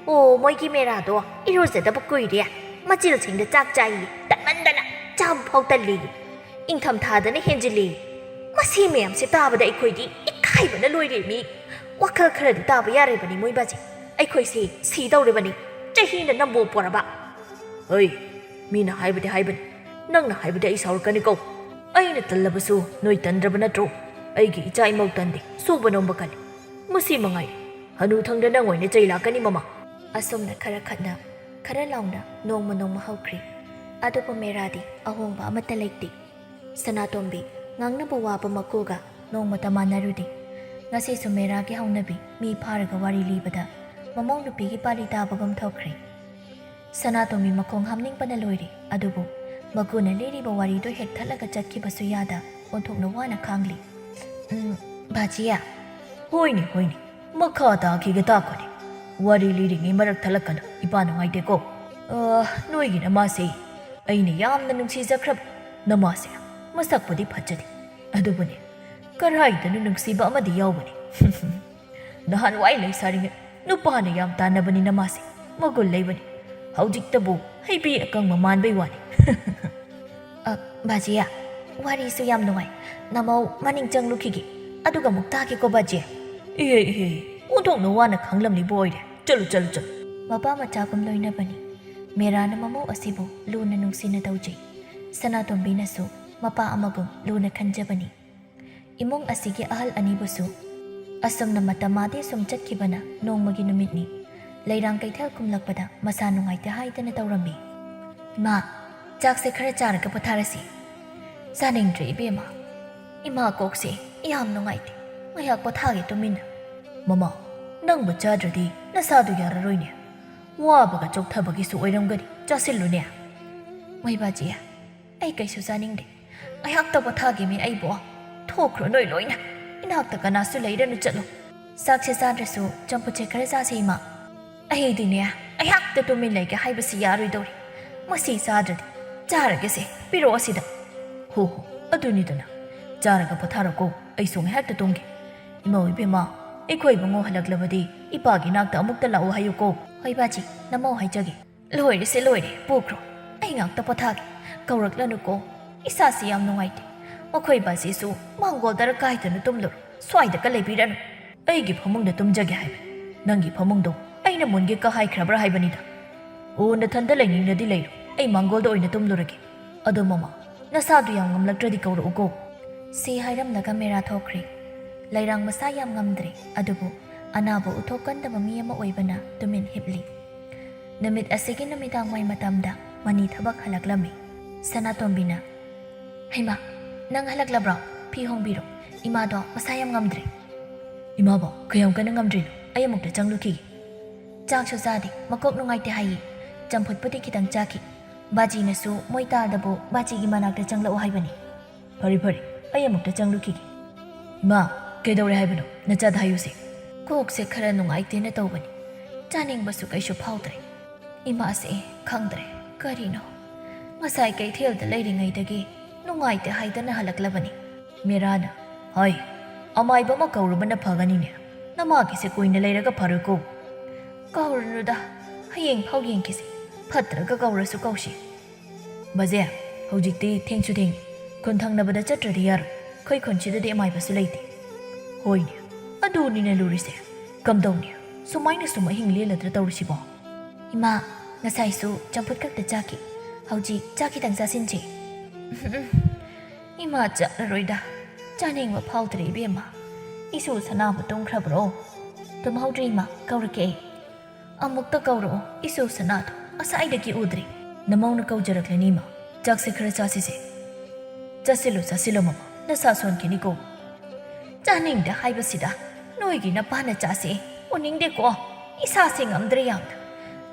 ꯑꯣ, ꯃꯣꯏꯒꯤ ꯃꯦꯔꯥꯗꯣ ꯏꯔꯨꯖꯗꯕ ꯀꯨꯏꯔꯦ꯫ ꯃꯆꯤꯜꯁꯤꯡꯗ ꯆꯥꯛ ꯆꯥꯏꯌꯦ꯫ ꯇꯟꯃꯟꯗꯅ ꯆꯥꯕ ꯐꯥꯎ ꯇꯜꯂꯦꯌꯦ꯫ ꯏꯪꯊꯝꯊꯥꯗꯅ ꯍꯦꯟꯖꯤꯜꯂꯦꯌꯦ꯫ ꯃꯁꯤ ꯃꯌꯥꯝꯁꯦ ꯇꯥꯕꯗ ꯑꯩꯈꯣꯏꯗꯤ ꯏꯀꯥꯏꯕꯅ ꯂꯣꯏꯔꯦ ꯃꯤ꯫ ꯋꯥꯈꯜ ꯈꯔꯗꯤ ꯇꯥꯕ ꯌꯥꯔꯤꯕꯅꯤ ꯃꯣꯏ ꯕꯥꯖꯤ꯫ ꯑꯩꯈꯣꯏꯁꯦ ꯁꯤꯗꯧꯔꯤꯕꯅꯤ꯫ ꯆꯍꯤꯅ ꯅꯝꯕꯣ ꯄꯣꯔꯕ꯫ ꯍꯩ, ꯃꯤꯅ ꯍꯥꯏꯕꯗꯤ ꯍꯥꯏꯕꯅꯤ꯫ ꯅꯪꯅ ꯍꯥꯏꯕꯗꯤ ꯑꯩ ꯁꯥꯎꯔꯛꯀꯅꯤꯀꯣ꯫ ꯑꯩꯅ ꯇꯜꯂꯕꯁꯨ ꯅꯣꯏ ꯇꯟꯗ꯭ꯔꯕ ꯅꯠꯇ꯭ꯔꯣ? ꯑꯩꯒꯤ ꯏꯆꯥ ꯏꯃꯧ ꯇꯟꯗꯦ, ꯁꯨꯕ ꯅꯣꯝꯕ ꯀꯜꯂꯤ꯫ ꯃꯁꯤ ꯃꯉꯥꯏ꯫ ꯍꯅꯨꯊꯪꯗ ꯅꯪ ꯑꯣꯏꯅ ꯆꯩ ꯂꯥꯛꯀꯅꯤ ꯃꯃꯥ꯫ ꯑꯁꯨꯝꯅ ꯈꯔ ꯈꯠꯅ, ꯈꯔ ꯂꯥꯎꯅ ꯅꯣꯡꯃ ꯅꯣꯡꯃ ꯍꯧꯈ꯭ꯔꯦ꯫ ꯑꯗꯨꯕꯨ ꯃꯦꯔꯥꯗꯤ ꯑꯍꯣꯡꯕ ꯑꯃꯠꯇ ꯂꯩꯇꯦ꯫ ꯁꯅꯥꯇꯣꯝꯕꯤ ꯉꯥꯡꯅꯕ ꯋꯥꯕ ꯃꯀꯨꯒ ꯅꯣꯡꯃꯇ ꯃꯥꯟꯅꯔꯨꯗꯦ꯫ ꯉꯁꯤꯁꯨ ꯃꯦꯔꯥꯒꯤ ꯍꯧꯅꯕꯤ ꯃꯤ ꯐꯥꯔꯒ ꯋꯥꯔꯤ ꯂꯤꯕꯗ ꯃꯃꯧ ꯅꯨꯄꯤꯒꯤ ꯄꯥꯂꯤ ꯇꯥꯕꯒꯨꯝ ꯊꯣꯛꯈ꯭ꯔꯦ꯫ ꯁꯅꯥꯇꯣꯝꯕꯤ ꯃꯈꯣꯡ ꯍꯥꯝꯅꯤꯡꯕꯅ ꯂꯣꯏꯔꯦ, ꯑꯗꯨꯕꯨ ꯃꯀꯨꯅ ꯂꯤꯔꯤꯕ ꯋꯥꯔꯤꯗꯨ ꯍꯦꯛ ꯊꯠꯂꯒ ꯆꯠꯈꯤꯕꯁꯨ ꯌꯥꯗ ꯑꯣꯟꯊꯣꯛꯅ ꯋꯥꯅ ꯈꯥꯡꯂꯤ꯫ "ꯎꯝ, ꯕꯥꯖꯤꯌꯥ?" "ꯍꯣꯏꯅꯦ, ꯍꯣꯏꯅꯦ, ꯃꯈꯥ ꯇꯥꯈꯤꯒꯦ ꯇꯥꯈꯣꯅꯦ꯫ ꯋꯥꯔꯤ ꯂꯤꯔꯤꯉꯩ ꯃꯔꯛ ꯊꯠꯂꯛꯀꯅꯨ, ꯏꯄꯥ ꯅꯨꯡꯉꯥꯏꯇꯦꯀꯣ꯫ ꯑ, ꯅꯣꯏꯒꯤ ꯅꯃꯥꯁꯦ ꯑꯩꯅ ꯌꯥꯝꯅ ꯅꯨꯡꯁꯤꯖꯈ꯭ꯔꯕ ꯅꯃꯥꯁꯦ ꯃꯁꯛꯄꯨꯗꯤ ꯐꯖꯗꯦ, ꯑꯗꯨꯕꯨꯅꯦ, ꯀꯔꯥꯏꯗꯅꯣ ꯅꯨꯡꯁꯤꯕ ꯑꯃꯗꯤ ꯌꯥꯎꯕꯅꯤ꯫ ꯅꯍꯥꯟꯋꯥꯏ ꯂꯩꯁꯥꯔꯤꯉꯩ ꯅꯨꯄꯥꯅ ꯌꯥꯝ ꯇꯥꯟꯅꯕꯅꯤ ꯅꯃꯥꯁꯦ, ꯃꯒꯨꯟ ꯂꯩꯕꯅꯤ꯫ ꯍꯧꯖꯤꯛꯇꯕꯨ ꯍꯩꯕꯤ ꯑꯀꯪꯕ ꯃꯥꯟꯕꯩ ꯋꯥꯅꯤ꯫" "ꯑ, ꯕꯥꯖꯤꯌꯥ, ꯋꯥꯔꯤꯁꯨ ꯌꯥꯝ ꯅꯨꯡꯉꯥꯏ꯫ ꯅꯃꯧ ꯃꯅꯤꯡ ꯆꯪꯂꯨꯈꯤꯒꯦ, ꯑꯗꯨꯒ ꯑꯃꯨꯛ ꯇꯥꯒꯦꯀꯣ ꯕꯥꯖꯤ꯫" "ꯏꯍꯦ, ꯏꯍꯦ, ꯑꯣꯟꯊꯣꯛꯅ ꯋꯥꯅ ꯈꯥꯡꯂꯝꯂꯤꯕ ꯑꯣꯏꯔꯦ꯫ ꯆꯠꯂꯨ, ꯆꯠꯂꯨ, ꯆꯠꯂꯨ꯫" ꯃꯄꯥ ꯃꯆꯥꯒꯨꯝ ꯂꯣꯏꯅꯕꯅꯤ꯫ ꯃꯦꯔꯥꯅ ꯃꯃꯧ ꯑꯁꯤꯕꯨ ꯂꯨꯅ ꯅꯨꯡꯁꯤꯅ ꯇꯧꯖꯩ꯫ ꯁꯅꯥꯇꯣꯝꯕꯤꯅꯁꯨ ꯃꯄꯥ ꯑꯃꯒꯨꯝ ꯂꯨꯅ ꯈꯟꯖꯕꯅꯤ꯫ ꯏꯃꯨꯡ ꯑꯁꯤꯒꯤ ꯑꯍꯜ ꯑꯅꯤꯕꯨꯁꯨ ꯑꯁꯨꯝꯅ ꯃꯇꯝ ꯑꯥꯗꯤ ꯁꯨꯝ ꯆꯠꯈꯤꯕꯅ ꯅꯣꯡꯃꯒꯤ ꯅꯨꯃꯤꯠꯅꯤ꯫ ꯂꯩꯔꯥꯡ ꯀꯩꯊꯦꯜ ꯀꯨꯝꯂꯛꯄꯗ ꯃꯁꯥ ꯅꯨꯡꯉꯥꯏꯇꯦ ꯍꯥꯏꯗꯅ ꯇꯧꯔꯝꯃꯤ꯫ "ꯏꯃꯥ, ꯆꯥꯛꯁꯦ ꯈꯔ ꯆꯥꯔꯒ ꯄꯣꯊꯥꯔꯁꯤ꯫" "ꯆꯥꯅꯤꯡꯗ꯭ꯔꯦ ꯏꯕꯦꯝꯃ꯫ ꯏꯃꯥ ꯀꯣꯛꯁꯦ ꯌꯥꯝ ꯅꯨꯡꯉꯥꯏꯇꯦ꯫ ꯉꯥꯏꯍꯥꯛ ꯄꯣꯊꯥꯒꯦ ꯇꯨꯃꯤꯟꯅ꯫" "ꯃꯃꯥ, ꯅꯪꯕꯨ ꯆꯥꯗ꯭ꯔꯗꯤ ꯅꯁꯥꯗꯨ ꯌꯥꯔꯔꯣꯏꯅꯦ꯫ ꯋꯥꯕꯒ ꯆꯣꯛꯊꯕꯒꯤꯁꯨ ꯑꯣꯏꯔꯝꯒꯅꯤ, ꯆꯥꯁꯤꯜꯂꯨꯅꯦ꯫" "ꯃꯣꯏ ꯕꯥꯖꯤ, ꯑꯩ ꯀꯩꯁꯨ ꯆꯥꯅꯤꯡꯗꯦ꯫ ꯉꯥꯏꯍꯥꯛꯇ ꯄꯣꯊꯥꯒꯦꯃꯤ ꯑꯩꯕꯨ꯫ ꯊꯣꯛꯈ꯭ꯔꯣ ꯅꯣꯏ ꯂꯣꯏꯅ꯫ ꯏꯅꯥꯛꯇ ꯀꯅꯥꯁꯨ ꯂꯩꯔꯅꯨ, ꯆꯠꯂꯣ꯫ ꯆꯥꯛꯁꯦ ꯆꯥꯗ꯭ꯔꯁꯨ ꯆꯝꯐꯨꯠꯁꯦ ꯈꯔ ꯆꯥꯁꯦ ꯏꯃꯥ꯫ ꯑꯩꯗꯤꯅꯦ, ꯉꯥꯏꯍꯥꯛꯇ ꯇꯨꯃꯤꯟ ꯂꯩꯒꯦ ꯍꯥꯏꯕꯁꯤ ꯌꯥꯔꯣꯏꯗꯧꯔꯤ꯫ ꯃꯁꯤ ꯆꯥꯗ꯭ꯔꯗꯤ꯫ ꯆꯥꯔꯒꯦꯁꯦ, ꯄꯤꯔꯛꯑꯣ ꯁꯤꯗ꯫" "ꯍꯣ ꯍꯣ, ꯑꯗꯨꯅꯤꯗꯅ꯫ ꯆꯥꯔꯒ ꯄꯣꯊꯥꯔꯣꯀꯣ, ꯑꯩꯁꯨ ꯉꯥꯏꯍꯥꯛꯇ ꯇꯨꯝꯒꯦ꯫ ꯏꯃꯧ ꯏꯕꯦꯝꯃ, ꯑꯩꯈꯣꯏ ꯏꯕꯨꯡꯉꯣ ꯍꯜꯂꯛꯂꯕꯗꯤ ꯏꯄꯥꯒꯤ ꯅꯥꯛꯇ ꯑꯃꯨꯛꯇ ꯂꯥꯛꯑꯣ ꯍꯥꯏꯌꯨꯀꯣ꯫" "ꯍꯣꯏ ꯕꯥꯖꯤ, ꯅꯃꯧ ꯍꯥꯏꯖꯒꯦ꯫" "ꯂꯣꯏꯔꯦꯁꯦ, ꯂꯣꯏꯔꯦ, ꯄꯨꯈ꯭ꯔꯣ꯫ ꯑꯩ ꯉꯥꯛꯇ ꯄꯣꯊꯥꯒꯦ꯫ ꯀꯧꯔꯛꯂꯅꯨꯀꯣ꯫ ꯏꯁꯥꯁꯤ ꯌꯥꯝ ꯅꯨꯡꯉꯥꯏꯇꯦ꯫ ꯃꯈꯣꯏ ꯕꯥꯖꯤꯁꯨ ꯃꯥꯡꯒꯣꯜꯗꯔ ꯀꯥꯏꯗꯅ ꯇꯨꯝꯂꯨꯔꯣ꯫ ꯁ꯭ꯋꯥꯏꯗꯀ ꯂꯩꯕꯤꯔꯅꯨ꯫" "ꯑꯩꯒꯤ ꯐꯃꯨꯡꯗ ꯇꯨꯝꯖꯒꯦ ꯍꯥꯏꯕꯅꯤ꯫ ꯅꯪꯒꯤ ꯐꯃꯨꯡꯗꯣ ꯑꯩꯅ ꯃꯨꯟꯒꯦ ꯀ ꯍꯥꯏꯈ꯭ꯔꯕ꯭ꯔꯥ ꯍꯥꯏꯕꯅꯤꯗ?" "ꯑꯣ, ꯅꯊꯟꯗ ꯂꯩꯅꯤꯡꯂꯗꯤ ꯂꯩꯔꯣ꯫ ꯑꯩ ꯃꯥꯡꯒꯣꯜꯗ ꯑꯣꯏꯅ ꯇꯨꯝꯂꯨꯔꯒꯦ꯫ ꯑꯗꯣ ꯃꯃꯥ, ꯅꯁꯥꯗꯨ ꯌꯥꯝ ꯉꯝꯂꯛꯇ꯭ꯔꯗꯤ ꯀꯧꯔꯛꯎꯀꯣ꯫" ꯁꯤ ꯍꯥꯏꯔꯝꯂꯒ ꯃꯦꯔꯥ ꯊꯣꯛꯈ꯭ꯔꯦ꯫ ꯂꯩꯔꯥꯡ ꯃꯁꯥ ꯌꯥꯝ ꯉꯝꯗ꯭ꯔꯦ, ꯑꯗꯨꯕꯨ ꯑꯅꯥꯕ ꯎꯊꯣꯛꯀꯟꯗꯕ ꯃꯤ ꯑꯃ ꯑꯣꯏꯕꯅ ꯇꯨꯃꯤꯟ ꯍꯤꯞꯂꯤ꯫ ꯅꯨꯃꯤꯠ ꯑꯁꯤꯒꯤ ꯅꯨꯃꯤꯗꯥꯡ ꯋꯥꯏ ꯃꯇꯝꯗ ꯃꯅꯤ ꯊꯕꯛ ꯍꯜꯂꯛꯂꯝꯃꯤ꯫ ꯁꯅꯥꯇꯣꯝꯕꯤꯅ, "ꯍꯩꯃꯥ, ꯅꯪ ꯍꯜꯂꯛꯂꯕ꯭ꯔꯣ? ꯐꯤ ꯍꯣꯡꯕꯤꯔꯣ꯫ ꯏꯃꯥꯗꯣ ꯃꯁꯥ ꯌꯥꯝ ꯉꯝꯗ꯭ꯔꯦ꯫" "ꯏꯃꯥꯕꯣ ꯀꯌꯥꯝ ꯀꯟꯅ ꯉꯝꯗ꯭ꯔꯤꯅꯣ? ꯑꯩ ꯑꯃꯨꯛꯇ ꯆꯪꯂꯨꯈꯤꯒꯦ꯫" "ꯆꯥꯛꯁꯨ ꯆꯥꯗꯦ, ꯃꯀꯣꯛ ꯅꯨꯡꯉꯥꯏꯇꯦ ꯍꯥꯏꯌꯦ꯫ ꯆꯝꯐꯨꯠꯄꯨꯗꯤ ꯈꯤꯇꯪ ꯆꯥꯈꯤ꯫ ꯕꯥꯖꯤꯅꯁꯨ ꯃꯣꯏ ꯇꯥꯗꯕꯨ ꯕꯥꯖꯤꯒꯤ ꯃꯅꯥꯛꯇ ꯆꯪꯂꯛꯑꯣ ꯍꯥꯏꯕꯅꯤ꯫" "ꯐꯔꯦ, ꯐꯔꯦ, ꯑꯩ ꯑꯃꯨꯛꯇ ꯆꯪꯂꯨꯈꯤꯒꯦ꯫" "ꯏꯃꯥ, ꯀꯩꯗꯧꯔꯦ ꯍꯥꯏꯕꯅꯣ? ꯅꯆꯥꯗ ꯍꯥꯏꯌꯨꯁꯦ꯫" "ꯀꯣꯛꯁꯦ ꯈꯔ ꯅꯨꯡꯉꯥꯏꯇꯦꯅ ꯇꯧꯕꯅꯤ꯫ ꯆꯥꯅꯤꯡꯕꯁꯨ ꯀꯩꯁꯨ ꯐꯥꯎꯗ꯭ꯔꯦ꯫ ꯏꯃꯥꯁꯦ ꯈꯪꯗ꯭ꯔꯦ ꯀꯔꯤꯅꯣ꯫ ꯉꯁꯥꯏ ꯀꯩꯊꯦꯜꯗ ꯂꯩꯔꯤꯉꯩꯗꯒꯤ ꯅꯨꯡꯉꯥꯏꯇꯦ ꯍꯥꯏꯗꯅ ꯍꯜꯂꯛꯂꯕꯅꯤ꯫" ꯃꯦꯔꯥꯅ, "ꯍꯣꯏ, ꯑꯃꯥꯏꯕ ꯑꯃ ꯀꯧꯔꯨꯕꯅ ꯐꯒꯅꯤꯅꯦ꯫ ꯅꯃꯥꯒꯤꯁꯦ ꯀꯨꯏꯅ ꯂꯩꯔꯒ ꯐꯔꯣꯏꯀꯣ꯫" "ꯀꯧꯔꯨꯅꯨꯗ, ꯍꯌꯦꯡ ꯐꯥꯎ ꯌꯦꯡꯈꯤꯁꯦ꯫ ꯐꯠꯇ꯭ꯔꯒ ꯀꯧꯔꯁꯨ ꯀꯧꯁꯤ꯫" "ꯕꯖꯦ, ꯍꯧꯖꯤꯛꯇꯤ ꯊꯦꯡꯁꯨ ꯊꯦꯡꯉꯤ꯫ ꯈꯨꯟ ꯊꯪꯅꯕꯗ ꯆꯠꯇ꯭ꯔꯗꯤ ꯌꯥꯔꯣꯏ꯫ ꯑꯩꯈꯣꯏ ꯈꯨꯟꯁꯤꯗꯗꯤ ꯑꯃꯥꯏꯕꯁꯨ ꯂꯩꯇꯦ꯫" "ꯍꯣꯏꯅꯦ, ꯑꯗꯨꯅꯤꯅꯦ ꯂꯨꯔꯤꯁꯦ꯫ ꯀꯝꯗꯧꯅꯤ? ꯁꯨꯃꯥꯏꯅ ꯁꯨꯝ ꯑꯍꯤꯡ ꯂꯦꯜꯂꯗ꯭ꯔꯥ ꯇꯧꯔꯤꯁꯤꯕꯣ?" "ꯏꯃꯥ, ꯉꯁꯥꯏꯁꯨ ꯆꯝꯐꯨꯠ ꯈꯛꯇ ꯆꯥꯈꯤ꯫ ꯍꯧꯖꯤꯛ ꯆꯥꯛ ꯈꯤꯇꯪ ꯆꯥꯁꯤꯟꯁꯦ꯫" "ꯏꯃꯥ ꯆꯠꯂꯔꯣꯏꯗ꯫ ꯆꯥꯅꯤꯡꯕ ꯐꯥꯎꯗ꯭ꯔꯦ ꯏꯕꯦꯝꯃ꯫ ꯏꯁꯨ ꯁꯅꯥꯕꯨ ꯇꯨꯝꯈ꯭ꯔꯕ꯭ꯔꯣ?" "ꯇꯨꯝꯍꯧꯗ꯭ꯔꯤ ꯏꯃꯥ, ꯀꯧꯔꯛꯀꯦ ꯑꯩ꯫" "ꯑꯃꯨꯛꯇ ꯀꯧꯔꯛꯑꯣ, ꯏꯁꯨ ꯁꯅꯥꯗꯣ ꯉꯁꯥꯏꯗꯒꯤ ꯎꯗ꯭ꯔꯦ꯫" "ꯅꯃꯧꯅ ꯀꯧꯖꯔꯛꯂꯅꯤ ꯏꯃꯥ꯫ ꯆꯥꯛꯁꯦ ꯈꯔ ꯆꯥꯁꯤꯁꯦ꯫" "ꯆꯥꯁꯤꯜꯂꯨ, ꯆꯥꯁꯤꯜꯂꯨ ꯃꯃꯥ, ꯅꯁꯥ ꯁꯣꯟꯈꯤꯅꯤꯀꯣ꯫" "ꯆꯥꯅꯤꯡꯗꯦ ꯍꯥꯏꯕꯁꯤꯗ꯫ ꯑꯩꯈꯣꯏꯒꯤ ꯅꯄꯥ ꯅꯆꯥꯁꯦ ꯎꯅꯤꯡꯗꯦꯀꯣ꯫ ꯏꯁꯥꯁꯦ ꯉꯝꯗ꯭ꯔꯦ ꯌꯥꯝꯅ꯫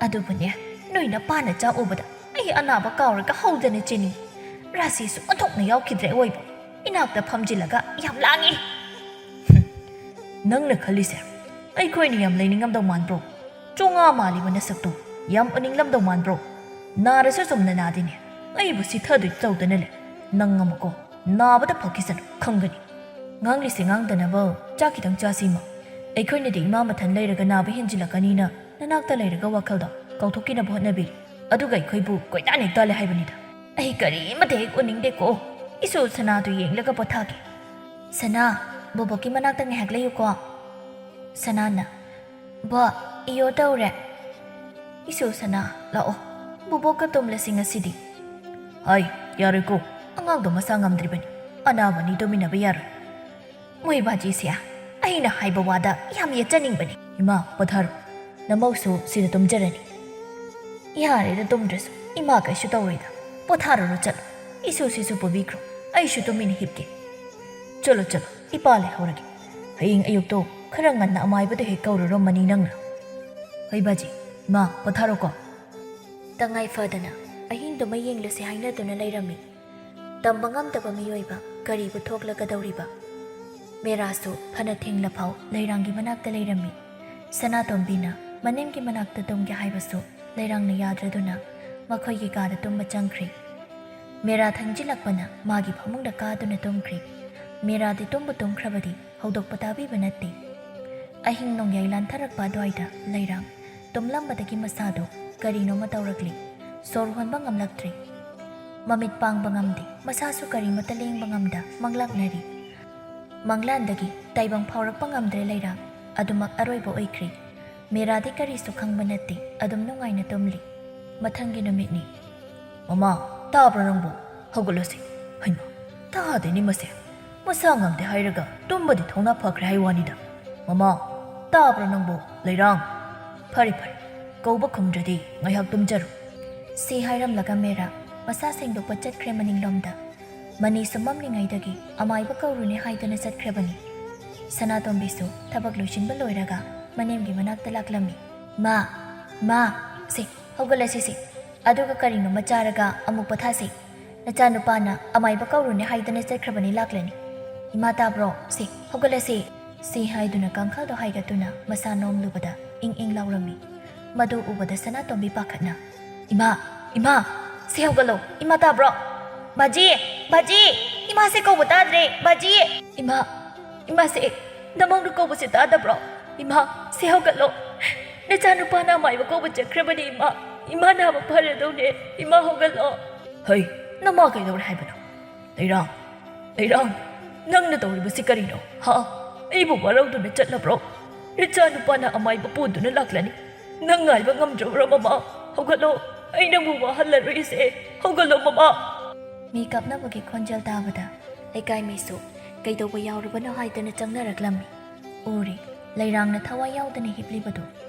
ꯑꯗꯨꯕꯨꯅꯦ, ꯅꯣꯏ ꯅꯄꯥ ꯅꯆꯥ ꯎꯕꯗ ꯑꯩ ꯑꯅꯥꯕ ꯀꯥꯎꯔꯒ ꯍꯧꯗꯅ ꯆꯦꯟꯅꯤꯡꯉꯤ꯫ ꯔꯥꯁꯤꯁꯨ ꯑꯣꯟꯊꯣꯛꯅ ꯌꯥꯎꯈꯤꯗ꯭ꯔꯦ ꯑꯣꯏꯕ꯫ ꯏꯅꯥꯛꯇ ꯐꯝꯖꯤꯜꯂꯒ ꯌꯥꯝ ꯂꯥꯡꯉꯤ꯫ ꯅꯪꯅ ꯈꯜꯂꯤꯁꯦ ꯑꯩꯈꯣꯏꯅ ꯌꯥꯝ ꯂꯩꯅꯤꯡꯉꯝꯗꯧ ꯃꯥꯟꯕ꯭ꯔꯣ? ꯆꯣꯉꯥ ꯃꯥꯜꯂꯤꯕ ꯅꯁꯛꯇꯣ ꯌꯥꯝ ꯎꯅꯤꯡꯂꯝꯗꯧ ꯃꯥꯟꯕ꯭ꯔꯣ? ꯅꯥꯔꯁꯨ ꯆꯨꯝꯅ ꯅꯥꯗꯦꯅꯦ꯫ ꯑꯩꯕꯨ ꯁꯤꯊꯗꯣꯏ ꯇꯧꯗꯅ ꯂꯩ꯫ ꯅꯪ ꯑꯃꯨꯛꯀꯣ ꯅꯥꯕꯗ ꯐꯈꯤꯁꯅꯨ ꯈꯪꯒꯅꯤ꯫ ꯉꯥꯡꯂꯤꯁꯦ ꯉꯥꯡꯗꯅꯕ ꯆꯥꯛ ꯈꯤꯇꯪ ꯆꯥꯁꯤ ꯏꯃꯥ꯫ ꯑꯩꯈꯣꯏꯅꯗꯤ ꯏꯃꯥ ꯃꯊꯟ ꯂꯩꯔꯒ ꯅꯥꯕ ꯍꯦꯟꯖꯤꯜꯂꯛꯀꯅꯤꯅ ꯅꯅꯥꯛꯇ ꯂꯩꯔꯒ ꯋꯥꯈꯜꯗꯣ ꯀꯥꯎꯊꯣꯛꯈꯤꯅꯕ ꯍꯣꯠꯅꯕꯤꯔꯤ꯫ ꯑꯗꯨꯒ ꯑꯩꯈꯣꯏꯕꯨ ꯀꯣꯏꯇꯥꯟ ꯍꯦꯛ ꯇꯥꯜꯂꯦ ꯍꯥꯏꯕꯅꯤꯗ꯫ ꯑꯩ ꯀꯔꯤꯃꯠꯇ ꯍꯦꯛ ꯎꯅꯤꯡꯗꯦꯀꯣ꯫ ꯏꯁꯨ ꯁꯅꯥꯗꯨ ꯌꯦꯡꯂꯒ ꯄꯣꯊꯥꯒꯦ꯫ ꯁꯅꯥ, ꯕꯣꯕꯣꯛꯀꯤ ꯃꯅꯥꯛꯇ ꯉꯥꯏꯍꯥꯛ ꯂꯩꯌꯨꯀꯣ꯫ ꯁꯅꯥꯅ, ꯕꯣ, ꯏꯌꯣ ꯇꯧꯔꯦ꯫ ꯏꯁꯨ ꯁꯅꯥ, ꯂꯥꯛꯑꯣ꯫ ꯕꯣꯕꯣꯛꯀ ꯇꯨꯝꯂꯁꯤ ꯉꯁꯤꯗꯤ꯫ ꯍꯥꯏ, ꯌꯥꯔꯣꯏꯀꯣ꯫ ꯑꯉꯥꯡꯗꯣ ꯃꯁꯥ ꯉꯝꯗ꯭ꯔꯤꯕꯅꯤ꯫ ꯑꯅꯥꯕꯅꯤ ꯇꯨꯃꯤꯟꯅꯕ ꯌꯥꯔꯣꯏ꯫ ꯃꯣꯏ ꯕꯥꯖꯤꯁꯦ ꯑꯩꯅ ꯍꯥꯏꯕ ꯋꯥꯗ ꯌꯥꯝ ꯌꯦꯠꯆꯅꯤꯡꯕꯅꯤ꯫ ꯏꯃꯥ, ꯄꯣꯊꯥꯔꯣ꯫ ꯅꯃꯧꯁꯨ ꯁꯤꯗ ꯇꯨꯝꯖꯔꯅꯤ꯫ ꯌꯥꯔꯦꯗ ꯇꯨꯝꯗ꯭ꯔꯁꯨ꯫ ꯏꯃꯥ ꯀꯩꯁꯨ ꯇꯧꯔꯣꯏꯗ꯫ ꯄꯣꯊꯥꯔꯨꯔꯣ ꯆꯠꯂꯣ꯫ ꯏꯁꯨꯁꯤꯁꯨ ꯄꯨꯕꯤꯈ꯭ꯔꯣ꯫ ꯑꯩꯁꯨ ꯇꯨꯃꯤꯟꯅ ꯍꯤꯞꯀꯦ꯫ ꯆꯠꯂꯣ, ꯆꯠꯂꯣ꯫ ꯏꯄꯥ ꯂꯩꯍꯧꯔꯒꯦ꯫ ꯍꯌꯦꯡ ꯑꯌꯨꯛꯇꯣ ꯈꯔ ꯉꯟꯅ ꯑꯃꯥꯏꯕꯗꯣ ꯍꯦꯛ ꯀꯧꯔꯨꯔꯣ ꯃꯅꯤ ꯅꯪꯅ꯫ ꯍꯣꯏ ꯕꯥꯖꯤ꯫ ꯏꯃꯥ, ꯄꯣꯊꯥꯔꯣꯀꯣ꯫ ꯇꯉꯥꯏ ꯐꯗꯅ ꯑꯍꯤꯡꯗꯨꯃ ꯌꯦꯡꯂꯨꯁꯤ ꯍꯥꯏꯅꯗꯨꯅ ꯂꯩꯔꯝꯃꯤ꯫ ꯇꯝꯕ ꯉꯝꯗꯕ ꯃꯤꯑꯣꯏꯕ ꯀꯔꯤꯕꯨ ꯊꯣꯛꯂꯒꯗꯧꯔꯤꯕ? ꯃꯦꯔꯥꯁꯨ ꯐꯅ ꯊꯦꯡꯂ ꯐꯥꯎ ꯂꯩꯔꯥꯡꯒꯤ ꯃꯅꯥꯛꯇ ꯂꯩꯔꯝꯃꯤ꯫ ꯁꯅꯥꯇꯣꯝꯕꯤꯅ ꯃꯅꯦꯝꯒꯤ ꯃꯅꯥꯛꯇ ꯇꯨꯝꯒꯦ ꯍꯥꯏꯕꯁꯨ ꯂꯩꯔꯥꯡꯅ ꯌꯥꯗ꯭ꯔꯗꯨꯅ ꯃꯈꯣꯏꯒꯤ ꯀꯥꯗ ꯇꯨꯝꯕ ꯆꯪꯈ꯭ꯔꯤ꯫ ꯃꯦꯔꯥ ꯊꯦꯡꯖꯤꯜꯂꯛꯄꯅ ꯃꯥꯒꯤ ꯐꯃꯨꯡꯗ ꯀꯥꯗꯨꯅ ꯇꯨꯝꯈ꯭ꯔꯤ꯫ ꯃꯦꯔꯥꯗꯤ ꯇꯨꯝꯕꯨ ꯇꯨꯝꯈ꯭ꯔꯕꯗꯤ ꯍꯧꯗꯣꯛꯄ ꯇꯥꯕꯤꯕ ꯅꯠꯇꯦ꯫ ꯑꯍꯤꯡ ꯅꯣꯡꯌꯥꯏ ꯂꯥꯟꯊꯔꯛꯄ ꯑꯗꯨꯋꯥꯏꯗ ꯂꯩꯔꯥꯡ ꯇꯨꯝꯂꯝꯕꯗꯒꯤ ꯃꯁꯥꯗꯨ ꯀꯔꯤꯅꯣꯃ ꯇꯧꯔꯛꯂꯤ꯫ ꯁꯣꯔ ꯍꯣꯟꯕ ꯉꯝꯂꯛꯇ꯭ꯔꯤ꯫ ꯃꯃꯤꯠ ꯄꯥꯡꯕ ꯉꯝꯗꯦ꯫ ꯃꯁꯥꯁꯨ ꯀꯔꯤꯃꯠꯇ ꯂꯦꯡꯕ ꯉꯝꯗ ꯃꯪꯂꯥꯛꯅꯔꯤ꯫ ꯃꯪꯂꯥꯟꯗꯒꯤ ꯇꯥꯏꯕꯪ ꯐꯥꯎꯔꯛꯄ ꯉꯝꯗ꯭ꯔꯦ ꯂꯩꯔꯥꯡ꯫ ꯑꯗꯨꯃꯛ ꯑꯔꯣꯏꯕ ꯑꯣꯏꯈ꯭ꯔꯤ꯫ ꯃꯦꯔꯥꯗꯤ ꯀꯔꯤꯁꯨ ꯈꯪꯕ ꯅꯠꯇꯦ꯫ ꯑꯗꯨꯝ ꯅꯨꯡꯉꯥꯏꯅ ꯇꯨꯝꯂꯤ꯫ ꯃꯊꯪꯒꯤ ꯅꯨꯃꯤꯠꯅꯤ꯫ ꯃꯃꯥ, ꯇꯥꯕ꯭ꯔꯣ ꯅꯪꯕꯨ? ꯍꯧꯒꯠꯂꯣꯁꯦ꯫ ꯍꯩꯃꯥ, ꯇꯥꯗꯦꯅꯦ ꯃꯁꯦ꯫ ꯃꯁꯥ ꯉꯝꯗꯦ ꯍꯥꯏꯔꯒ ꯇꯨꯝꯕꯗꯤ ꯊꯧꯅꯥ ꯐꯈ꯭ꯔꯦ ꯍꯥꯏ ꯋꯥꯅꯤꯗ꯫ ꯃꯃꯥ, ꯇꯥꯕ꯭ꯔꯣ ꯅꯪꯕꯨ? ꯂꯩꯔꯥꯡ꯫ ꯐꯔꯦ, ꯐꯔꯦ꯫ ꯀꯧꯕ ꯈꯨꯝꯗ꯭ꯔꯗꯤ ꯉꯥꯏꯍꯥꯛ ꯇꯨꯝꯖꯔꯣ꯫ ꯁꯤ ꯍꯥꯏꯔꯝꯂꯒ ꯃꯦꯔꯥ ꯃꯁꯥ ꯁꯦꯡꯗꯣꯛꯄ ꯆꯠꯈ꯭ꯔꯦ ꯃꯅꯤꯡꯂꯣꯝꯗ꯫ ꯃꯅꯤꯁꯨ ꯃꯝꯂꯤꯉꯩꯗꯒꯤ ꯑꯃꯥꯏꯕ ꯀꯧꯔꯨꯅꯦ ꯍꯥꯏꯗꯨꯅ ꯆꯠꯈ꯭ꯔꯕꯅꯤ꯫ ꯁꯅꯥꯇꯣꯝꯕꯤꯁꯨ ꯊꯕꯛ ꯂꯣꯏꯁꯤꯟꯕ ꯂꯣꯏꯔꯒ ꯃꯅꯦꯝꯒꯤ ꯃꯅꯥꯛꯇ ꯂꯥꯛꯂꯝꯃꯤ꯫ "ꯃꯥ, ꯃꯥ, ꯁꯦ, ꯍꯧꯒꯠꯂꯁꯤ ꯁꯦ꯫ ꯑꯗꯨꯒ ꯀꯔꯤꯅꯣꯃ ꯆꯥꯔꯒ ꯑꯃꯨꯛ ꯄꯣꯊꯥꯁꯤ꯫ ꯅꯆꯥꯅꯨꯄꯥꯅ ꯑꯃꯥꯏꯕ ꯀꯧꯔꯨꯅꯦ ꯍꯥꯏꯗꯅ ꯆꯠꯈ꯭ꯔꯕꯅꯤ, ꯂꯥꯛꯂꯅꯤ꯫ ꯏꯃꯥ ꯇꯥꯕ꯭ꯔꯣ? ꯁꯦ, ꯍꯧꯒꯠꯂꯁꯤ"꯫ ꯁꯤ ꯍꯥꯏꯗꯨꯅ ꯀꯥꯡꯈꯜꯗꯣ ꯍꯥꯏꯒꯠꯇꯨꯅ ꯃꯁꯥ ꯅꯣꯝꯂꯨꯕꯗ ꯏꯪ ꯏꯪ ꯂꯥꯎꯔꯝꯃꯤ꯫ ꯃꯗꯨ ꯎꯕꯗ ꯁꯅꯥꯇꯣꯝꯕꯤ ꯄꯥꯈꯠꯅ, "ꯏꯃꯥ, ꯏꯃꯥ, ꯁꯦ ꯍꯧꯒꯠꯂꯣ, ꯏꯃꯥ ꯇꯥꯕ꯭ꯔꯣ? ꯕꯥꯖꯤ, ꯕꯥꯖꯤ, ꯏꯃꯥꯁꯦ ꯀꯧꯕ ꯇꯥꯗ꯭ꯔꯦ, ꯕꯥꯖꯤ! ꯏꯃꯥ, ꯏꯃꯥꯁꯦ, ꯅꯃꯧꯅ ꯀꯧꯕꯁꯦ ꯇꯥꯗꯕ꯭ꯔꯣ? ꯏꯃꯥ, ꯁꯦ ꯍꯧꯒꯠꯂꯣ꯫ ꯅꯆꯥꯅꯨꯄꯥꯅ ꯑꯃꯥꯏꯕ ꯀꯧꯕ ꯆꯠꯈ꯭ꯔꯕꯅꯤ, ꯏꯃꯥ꯫ ꯏꯃꯥ ꯅꯥꯕ ꯐꯔꯗꯧꯅꯦ, ꯏꯃꯥ ꯍꯧꯒꯠꯂꯣ"꯫ "ꯍꯩ, ꯅꯃꯥ ꯀꯩꯗꯧꯔꯦ ꯍꯥꯏꯕꯅꯣ? ꯂꯩꯔꯥꯡ, ꯂꯩꯔꯥꯡ, ꯅꯪꯅ ꯇꯧꯔꯤꯕꯁꯤ ꯀꯔꯤꯅꯣ? ꯍꯥ? ꯑꯩꯕꯨ ꯋꯥꯔꯧꯗꯨꯅ ꯆꯠꯂꯕ꯭ꯔꯣ? ꯅꯆꯥꯅꯨꯄꯥꯅ ꯑꯃꯥꯏꯕ ꯄꯨꯗꯨꯅ ꯂꯥꯛꯂꯅꯤ꯫ ꯅꯪ ꯉꯥꯏꯕ ꯉꯝꯗ꯭ꯔꯕ꯭ꯔꯣ, ꯃꯃꯥ? ꯍꯧꯒꯠꯂꯣ, ꯑꯩ ꯅꯪꯕꯨ ꯋꯥꯍꯜꯂꯔꯣꯏꯁꯦ꯫ ꯍꯧꯒꯠꯂꯣ, ꯃꯃꯥ"꯫ ꯃꯤ ꯀꯞꯅꯕꯒꯤ ꯈꯣꯟꯖꯦꯜ ꯇꯥꯕꯗ ꯂꯩꯀꯥꯏ ꯃꯤꯁꯨ ꯀꯩꯗꯧꯕ ꯌꯥꯎꯔꯕꯅꯣ ꯍꯥꯏꯗꯅ ꯆꯪꯅꯔꯛꯂꯝꯃꯤ꯫ ꯎꯔꯤ, ꯂꯩꯔꯥꯡꯅ ꯊꯋꯥꯏ ꯌꯥꯎꯗꯅ ꯍꯤꯞꯂꯤꯕꯗꯨ꯫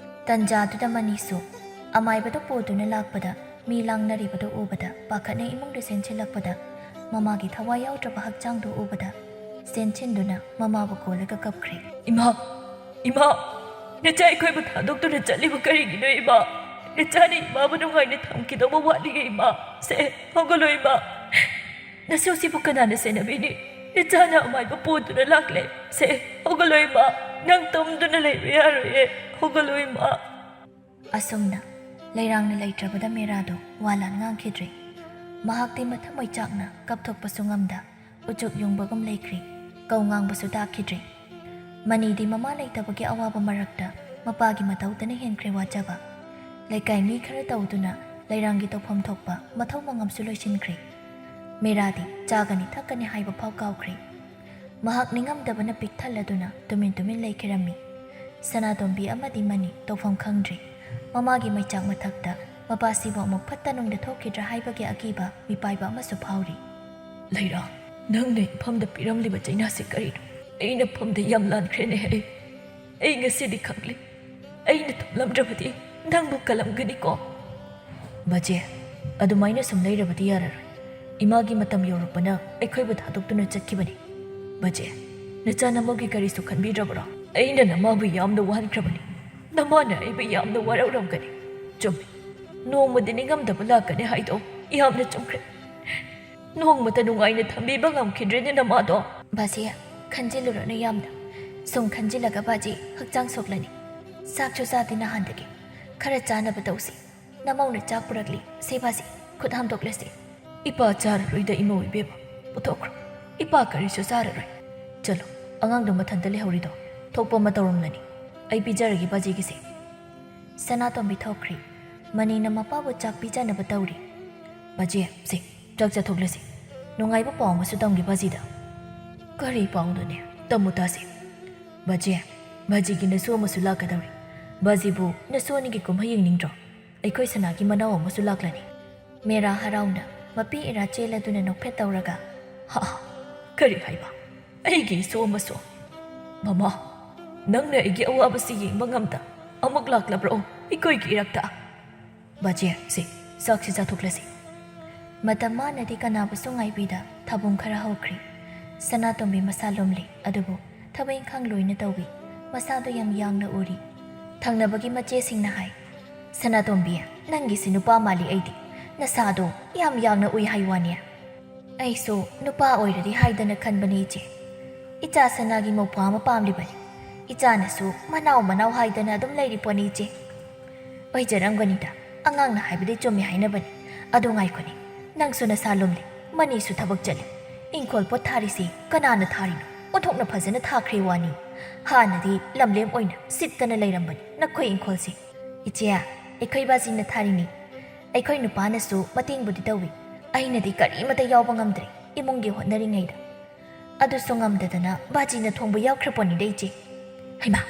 ꯇꯟꯖꯥꯗꯨꯗ ꯃꯅꯤꯁꯨ ꯑꯃꯥꯏꯕꯗꯨ ꯄꯨꯗꯨꯅ ꯂꯥꯛꯄꯗ ꯃꯤ ꯂꯥꯡꯅꯔꯤꯕꯗꯨ ꯎꯕꯗ ꯄꯥꯈꯠꯅ ꯏꯃꯨꯡꯗ ꯆꯦꯟꯁꯤꯜꯂꯛꯄꯗ ꯃꯃꯥꯒꯤ ꯊꯋꯥꯏ ꯌꯥꯎꯗ꯭ꯔꯕ ꯍꯛꯆꯥꯡꯗꯨ ꯎꯕꯗ ꯆꯦꯟꯁꯤꯟꯗꯨꯅ ꯃꯃꯥꯕꯨ ꯀꯣꯜꯂꯒ ꯀꯞꯈ꯭ꯔꯦ꯫ "ꯏꯃꯥ, ꯏꯃꯥ, ꯅꯆꯥ ꯑꯩꯈꯣꯏꯕꯨ ꯊꯥꯗꯣꯛꯇꯨꯅ ꯆꯠꯂꯤꯕ ꯀꯔꯤꯒꯤꯅꯣ, ꯏꯃꯥ? ꯅꯆꯥꯅ ꯏꯃꯥꯕꯨ ꯅꯨꯡꯉꯥꯏꯅ ꯊꯝꯈꯤꯗꯧꯕ ꯋꯥꯠꯂꯤꯌꯦ, ꯏꯃꯥ꯫ ꯁꯦ, ꯍꯧꯒꯠꯂꯣ, ꯏꯃꯥ꯫ ꯅꯁꯨꯁꯤꯕꯨ ꯀꯅꯥꯅ ꯁꯦꯟꯅꯕꯤꯅꯤ? ꯅꯆꯥꯅ ꯑꯃꯥꯏꯕ ꯄꯨꯗꯨꯅ ꯂꯥꯛꯂꯦ꯫ ꯁꯦ, ꯍꯧꯒꯠꯂꯣ, ꯏꯃꯥ꯫ ꯅꯪ ꯇꯨꯝꯗꯨꯅ ꯂꯩꯕ ꯌꯥꯔꯣꯏꯌꯦ꯫ ꯍꯧꯒꯠꯂꯣ, ꯏꯃꯥ"꯫ ꯑꯁꯨꯝꯅ ꯂꯩꯔꯥꯡꯅ ꯂꯩꯇ꯭ꯔꯕꯗ ꯃꯦꯔꯥꯗꯣ ꯋꯥ ꯂꯥꯟ ꯉꯥꯡꯈꯤꯗ꯭ꯔꯦ꯫ ꯃꯍꯥꯛꯇꯤ ꯃꯊꯃꯣꯏ ꯆꯥꯛꯅ ꯀꯞꯊꯣꯛꯄꯁꯨ ꯉꯝꯗ ꯎꯆꯨꯛ ꯌꯨꯡꯕꯒꯨꯝ ꯂꯩꯈ꯭ꯔꯦ꯫ ꯀꯧ ꯉꯥꯡꯕꯁꯨ ꯇꯥꯈꯤꯗ꯭ꯔꯦ꯫ ꯃꯅꯤꯗꯤ ꯃꯃꯥ ꯂꯩꯇꯕꯒꯤ ꯑꯋꯥꯕ ꯃꯔꯛꯇ ꯃꯄꯥꯒꯤ ꯃꯇꯧꯗꯅ ꯍꯦꯟꯈ꯭ꯔꯦ ꯋꯥꯖꯕ꯫ ꯂꯩꯀꯥꯏ ꯃꯤ ꯈꯔ ꯇꯧꯗꯨꯅ ꯂꯩꯔꯥꯡꯒꯤ ꯇꯧꯐꯝ ꯊꯣꯛꯄ ꯃꯊꯧ ꯃꯉꯝꯁꯨ ꯂꯣꯏꯁꯤꯟꯈ꯭ꯔꯦ꯫ ꯃꯦꯔꯥꯗꯤ ꯆꯥꯒꯅꯤ ꯊꯛꯀꯅꯤ ꯍꯥꯏꯕ ꯐꯥꯎ ꯀꯥꯎꯈ꯭ꯔꯦ꯫ ꯃꯍꯥꯛ ꯅꯤꯡꯉꯝꯗꯕꯅ ꯄꯤꯛ ꯊꯜꯂꯗꯨꯅ ꯇꯨꯃꯤꯟ ꯇꯨꯃꯤꯟ ꯂꯩꯈꯤꯔꯝꯃꯤ꯫ ꯁꯅꯥꯇꯣꯝꯕꯤ ꯑꯃꯗꯤ ꯃꯅꯤ ꯇꯧꯐꯝ ꯈꯪꯗ꯭ꯔꯦ꯫ ꯃꯃꯥꯒꯤ ꯃꯩꯆꯥꯛ ꯃꯊꯛꯇ ꯃꯄꯥꯁꯤꯕꯨ ꯑꯃꯨꯛ ꯐꯠꯇ ꯅꯨꯡꯗ ꯊꯣꯛꯈꯤꯗ꯭ꯔꯥ ꯍꯥꯏꯕꯒꯤ ꯑꯀꯤꯕ ꯃꯤꯄꯥꯏꯕ ꯑꯃꯁꯨ ꯐꯥꯎꯔꯤ꯫ "ꯂꯩꯔꯥꯡ, ꯅꯪꯅ ꯏꯐꯝꯗ ꯄꯤꯔꯝꯂꯤꯕ ꯆꯩꯅꯥꯁꯤ ꯀꯔꯤꯅꯣ? ꯑꯩꯅ ꯐꯝꯗ ꯌꯥꯝ ꯂꯥꯟꯈ꯭ꯔꯦꯅꯦ꯫ ꯑꯩ, ꯑꯩ ꯉꯁꯤꯗꯤ ꯈꯪꯂꯦ꯫ ꯑꯩꯅ ꯊꯝꯂꯝꯗ꯭ꯔꯕꯗꯤ ꯅꯪꯕꯨ ꯀꯜꯂꯝꯒꯅꯤꯀꯣ"꯫ "ꯕꯖꯦ, ꯑꯗꯨꯃꯥꯏꯅ ꯁꯨꯝ ꯂꯩꯔꯕꯗꯤ ꯌꯥꯔꯔꯣꯏ꯫ ꯏꯃꯥꯒꯤ ꯃꯇꯝ ꯌꯧꯔꯛꯄꯅ ꯑꯩꯈꯣꯏꯕꯨ ꯊꯥꯗꯣꯛꯇꯨꯅ ꯆꯠꯈꯤꯕꯅꯤ꯫ ꯕꯖꯦ, ꯅꯆꯥ ꯅꯃꯧꯒꯤ ꯀꯔꯤꯁꯨ ꯈꯟꯕꯤꯗ꯭ꯔꯕ꯭ꯔꯣ? ꯑꯩꯅ ꯅꯃꯥꯕꯨ ꯌꯥꯝꯅ ꯋꯥꯍꯟꯈ꯭ꯔꯕꯅꯤ꯫ ꯅꯃꯥꯅ ꯑꯩꯕꯨ ꯌꯥꯝꯅ ꯋꯥꯔꯧꯔꯝꯒꯅꯤ꯫ ꯆꯨꯝꯃꯤ, ꯅꯣꯡꯃꯗꯤ ꯅꯤꯡꯉꯝꯗꯕ ꯂꯥꯛꯀꯅꯤ ꯍꯥꯏꯗꯣ ꯌꯥꯝꯅ ꯆꯨꯝꯈ꯭ꯔꯦ꯫ ꯅꯣꯡꯃꯇ ꯅꯨꯡꯉꯥꯏꯅ ꯊꯝꯕꯤꯕ ꯉꯝꯈꯤꯗ꯭ꯔꯦꯅꯦ ꯅꯃꯥꯗꯣ꯫ ꯕꯥꯖꯤ, ꯈꯟꯖꯤꯜꯂꯨꯔꯅꯨ ꯌꯥꯝꯅ꯫ ꯁꯨꯝ ꯈꯟꯖꯤꯜꯂꯒ ꯕꯥꯖꯤ ꯍꯛꯆꯥꯡ ꯁꯣꯛꯂꯅꯤ꯫ ꯆꯥꯛꯁꯨ ꯆꯥꯗꯦ ꯅꯍꯥꯟꯗꯒꯤ꯫ ꯈꯔ ꯆꯥꯅꯕ ꯇꯧꯁꯤ꯫ ꯅꯃꯧꯅ ꯆꯥꯛ ꯄꯨꯔꯛꯂꯤ꯫ ꯁꯦ ꯕꯥꯖꯤ, ꯈꯨꯠ ꯍꯥꯝꯗꯣꯛꯂꯁꯤ꯫ ꯏꯄꯥ ꯆꯥꯔꯔꯣꯏꯗ ꯏꯃꯧ ꯏꯕꯦꯝꯃ꯫ ꯄꯨꯊꯣꯛꯈ꯭ꯔꯣ꯫ ꯏꯄꯥ ꯀꯔꯤꯁꯨ ꯆꯥꯔꯔꯣꯏ꯫ ꯆꯠꯂꯣ, ꯑꯉꯥꯡꯗꯣ ꯃꯊꯟꯇ ꯂꯩꯍꯧꯔꯤꯗꯣ꯫ ꯊꯣꯛꯄ ꯑꯃ ꯇꯧꯔꯝꯂꯅꯤ꯫ ꯑꯩ ꯄꯤꯖꯔꯒꯦ ꯕꯥꯖꯤꯒꯤꯁꯦ꯫ ꯁꯅꯥꯇꯣꯝꯕꯤ ꯊꯣꯛꯈ꯭ꯔꯤ꯫ ꯃꯅꯤꯅ ꯃꯄꯥꯕꯨ ꯆꯥꯛ ꯄꯤꯖꯅꯕ ꯇꯧꯔꯤ꯫ ꯕꯥꯖꯤ, ꯁꯦ, ꯆꯥꯛ ꯆꯥꯊꯣꯛꯂꯁꯤ꯫ ꯅꯨꯡꯉꯥꯏꯕ ꯄꯥꯎ ꯑꯃꯁꯨ ꯇꯝꯒꯦ ꯕꯥꯖꯤꯗ꯫ ꯀꯔꯤ ꯄꯥꯎꯅꯣꯅꯦ? ꯇꯝꯃꯨ ꯇꯥꯁꯦ꯫ ꯕꯥꯖꯤ, ꯕꯥꯖꯤꯒꯤ ꯅꯁꯨ ꯑꯃꯁꯨ ꯂꯥꯛꯀꯗꯧꯔꯤ꯫ ꯕꯥꯖꯤꯕꯨ ꯅꯁꯨ ꯑꯅꯤꯒꯤ ꯀꯨꯝꯍꯩ ꯌꯦꯡꯅꯤꯡꯗ꯭ꯔꯣ? ꯑꯩꯈꯣꯏ ꯁꯅꯥꯒꯤ ꯃꯅꯥꯎ ꯑꯃꯁꯨ ꯂꯥꯛꯂꯅꯤ꯫ ꯃꯦꯔꯥ ꯍꯔꯥꯎꯅ ꯃꯄꯤ ꯏꯔꯥ ꯆꯦꯜꯂꯗꯨꯅ ꯅꯣꯛꯐꯦꯠ ꯇꯧꯔꯒ, "ꯍꯥ, ꯀꯔꯤ ꯍꯥꯏꯕ? ꯑꯩꯒꯤ ꯏꯁꯨ ꯑꯃꯁꯨ? ꯃꯃꯥ, ꯅꯪꯅ ꯑꯩꯒꯤ ꯑꯋꯥꯕꯁꯤ ꯌꯦꯡꯕ ꯉꯝꯗ ꯑꯃꯨꯛ ꯂꯥꯛꯂꯕ꯭ꯔꯣ ꯑꯩꯈꯣꯏꯒꯤ ꯏꯔꯛꯇ?" ꯕꯥꯖꯤ, ꯁꯦ, ꯆꯥꯛꯁꯤ ꯆꯥꯊꯣꯛꯂꯁꯤ꯫ ꯃꯇꯝ ꯃꯥꯅꯗꯤ ꯀꯅꯥꯕꯨꯁꯨ ꯉꯥꯏꯕꯤꯗ ꯊꯥꯕꯨꯡ ꯈꯔ ꯍꯧꯈ꯭ꯔꯤ꯫ ꯁꯅꯥꯇꯣꯝꯕꯤ ꯃꯁꯥ ꯂꯨꯝꯂꯤ, ꯑꯗꯨꯕꯨ ꯊꯕꯛ ꯏꯪꯈꯥꯡ ꯂꯣꯏꯅ ꯇꯧꯏ꯫ ꯃꯁꯥꯗꯣ ꯌꯥꯝ ꯌꯥꯡꯅ ꯎꯔꯤ꯫ ꯊꯪꯅꯕꯒꯤ ꯃꯆꯦꯁꯤꯡꯅ ꯍꯥꯏ, "ꯁꯅꯥꯇꯣꯝꯕꯤ, ꯅꯪꯒꯤꯁꯤ ꯅꯨꯄꯥ ꯃꯥꯜꯂꯤ ꯑꯩꯗꯤ꯫ ꯅꯁꯥꯗꯣ ꯌꯥꯝ ꯌꯥꯡꯅ ꯎꯏ ꯍꯥꯏ ꯋꯥꯅꯤ꯫ ꯑꯩꯁꯨ ꯅꯨꯄꯥ ꯑꯣꯏꯔꯗꯤ ꯍꯥꯏꯗꯅ ꯈꯟꯕꯅꯤ ꯏꯆꯦ꯫ ꯏꯆꯥ ꯁꯅꯥꯒꯤ ꯃꯧꯄ꯭ꯋꯥ ꯑꯃ ꯄꯥꯝꯂꯤꯕꯅꯤ꯫ ꯏꯆꯥꯅꯁꯨ ꯃꯅꯥꯎ ꯃꯅꯥꯎ ꯍꯥꯏꯗꯅ ꯑꯗꯨꯝ ꯂꯩꯔꯤ ꯄꯣꯠꯅꯤ ꯏꯆꯦ꯫" ꯑꯣꯏꯖꯔꯝꯒꯅꯤꯗ, ꯑꯉꯥꯡꯅ ꯍꯥꯏꯕꯗꯤ ꯆꯨꯝꯃꯤ ꯍꯥꯏꯅꯕꯅꯤ꯫ ꯑꯗꯨ ꯉꯥꯏꯈꯣꯅꯦ, ꯅꯪꯁꯨ ꯅꯁꯥ ꯂꯨꯝꯂꯤ, ꯃꯅꯤꯁꯨ ꯊꯕꯛ ꯆꯠꯂꯤ꯫ ꯏꯪꯈꯣꯜ ꯄꯣꯠ ꯊꯥꯔꯤꯁꯤ ꯀꯅꯥꯅ ꯊꯥꯔꯤꯅꯣ? ꯑꯣꯟꯊꯣꯛꯅ ꯐꯖꯅ ꯊꯥꯈ꯭ꯔꯦ ꯋꯥꯅꯤ꯫ ꯍꯥꯟꯅꯗꯤ ꯂꯝꯂꯦꯝ ꯑꯣꯏꯅ ꯁꯤꯠꯇꯅ ꯂꯩꯔꯝꯕꯅꯤ ꯅꯈꯣꯏ ꯏꯪꯈꯣꯜꯁꯤ꯫ ꯏꯆꯦ, ꯑꯩꯈꯣꯏ ꯕꯥꯖꯤꯅ ꯊꯥꯔꯤꯅꯤ꯫ ꯑꯩꯈꯣꯏ ꯅꯨꯄꯥꯅꯁꯨ ꯃꯇꯦꯡꯕꯨꯗꯤ ꯇꯧꯏ꯫ ꯑꯩꯅꯗꯤ ꯀꯔꯤꯃꯇ ꯌꯥꯎꯕ ꯉꯝꯗ꯭ꯔꯦ ꯏꯃꯨꯡꯒꯤ ꯍꯣꯠꯅꯔꯤꯉꯩꯗ꯫ ꯑꯗꯨꯁꯨ ꯉꯝꯗꯗꯅ ꯕꯥꯖꯤꯅ ꯊꯣꯡꯕ ꯌꯥꯎꯈ꯭ꯔ ꯄꯣꯠꯅꯤꯗ ꯏꯆꯦ꯫ ꯍꯩꯃꯥ,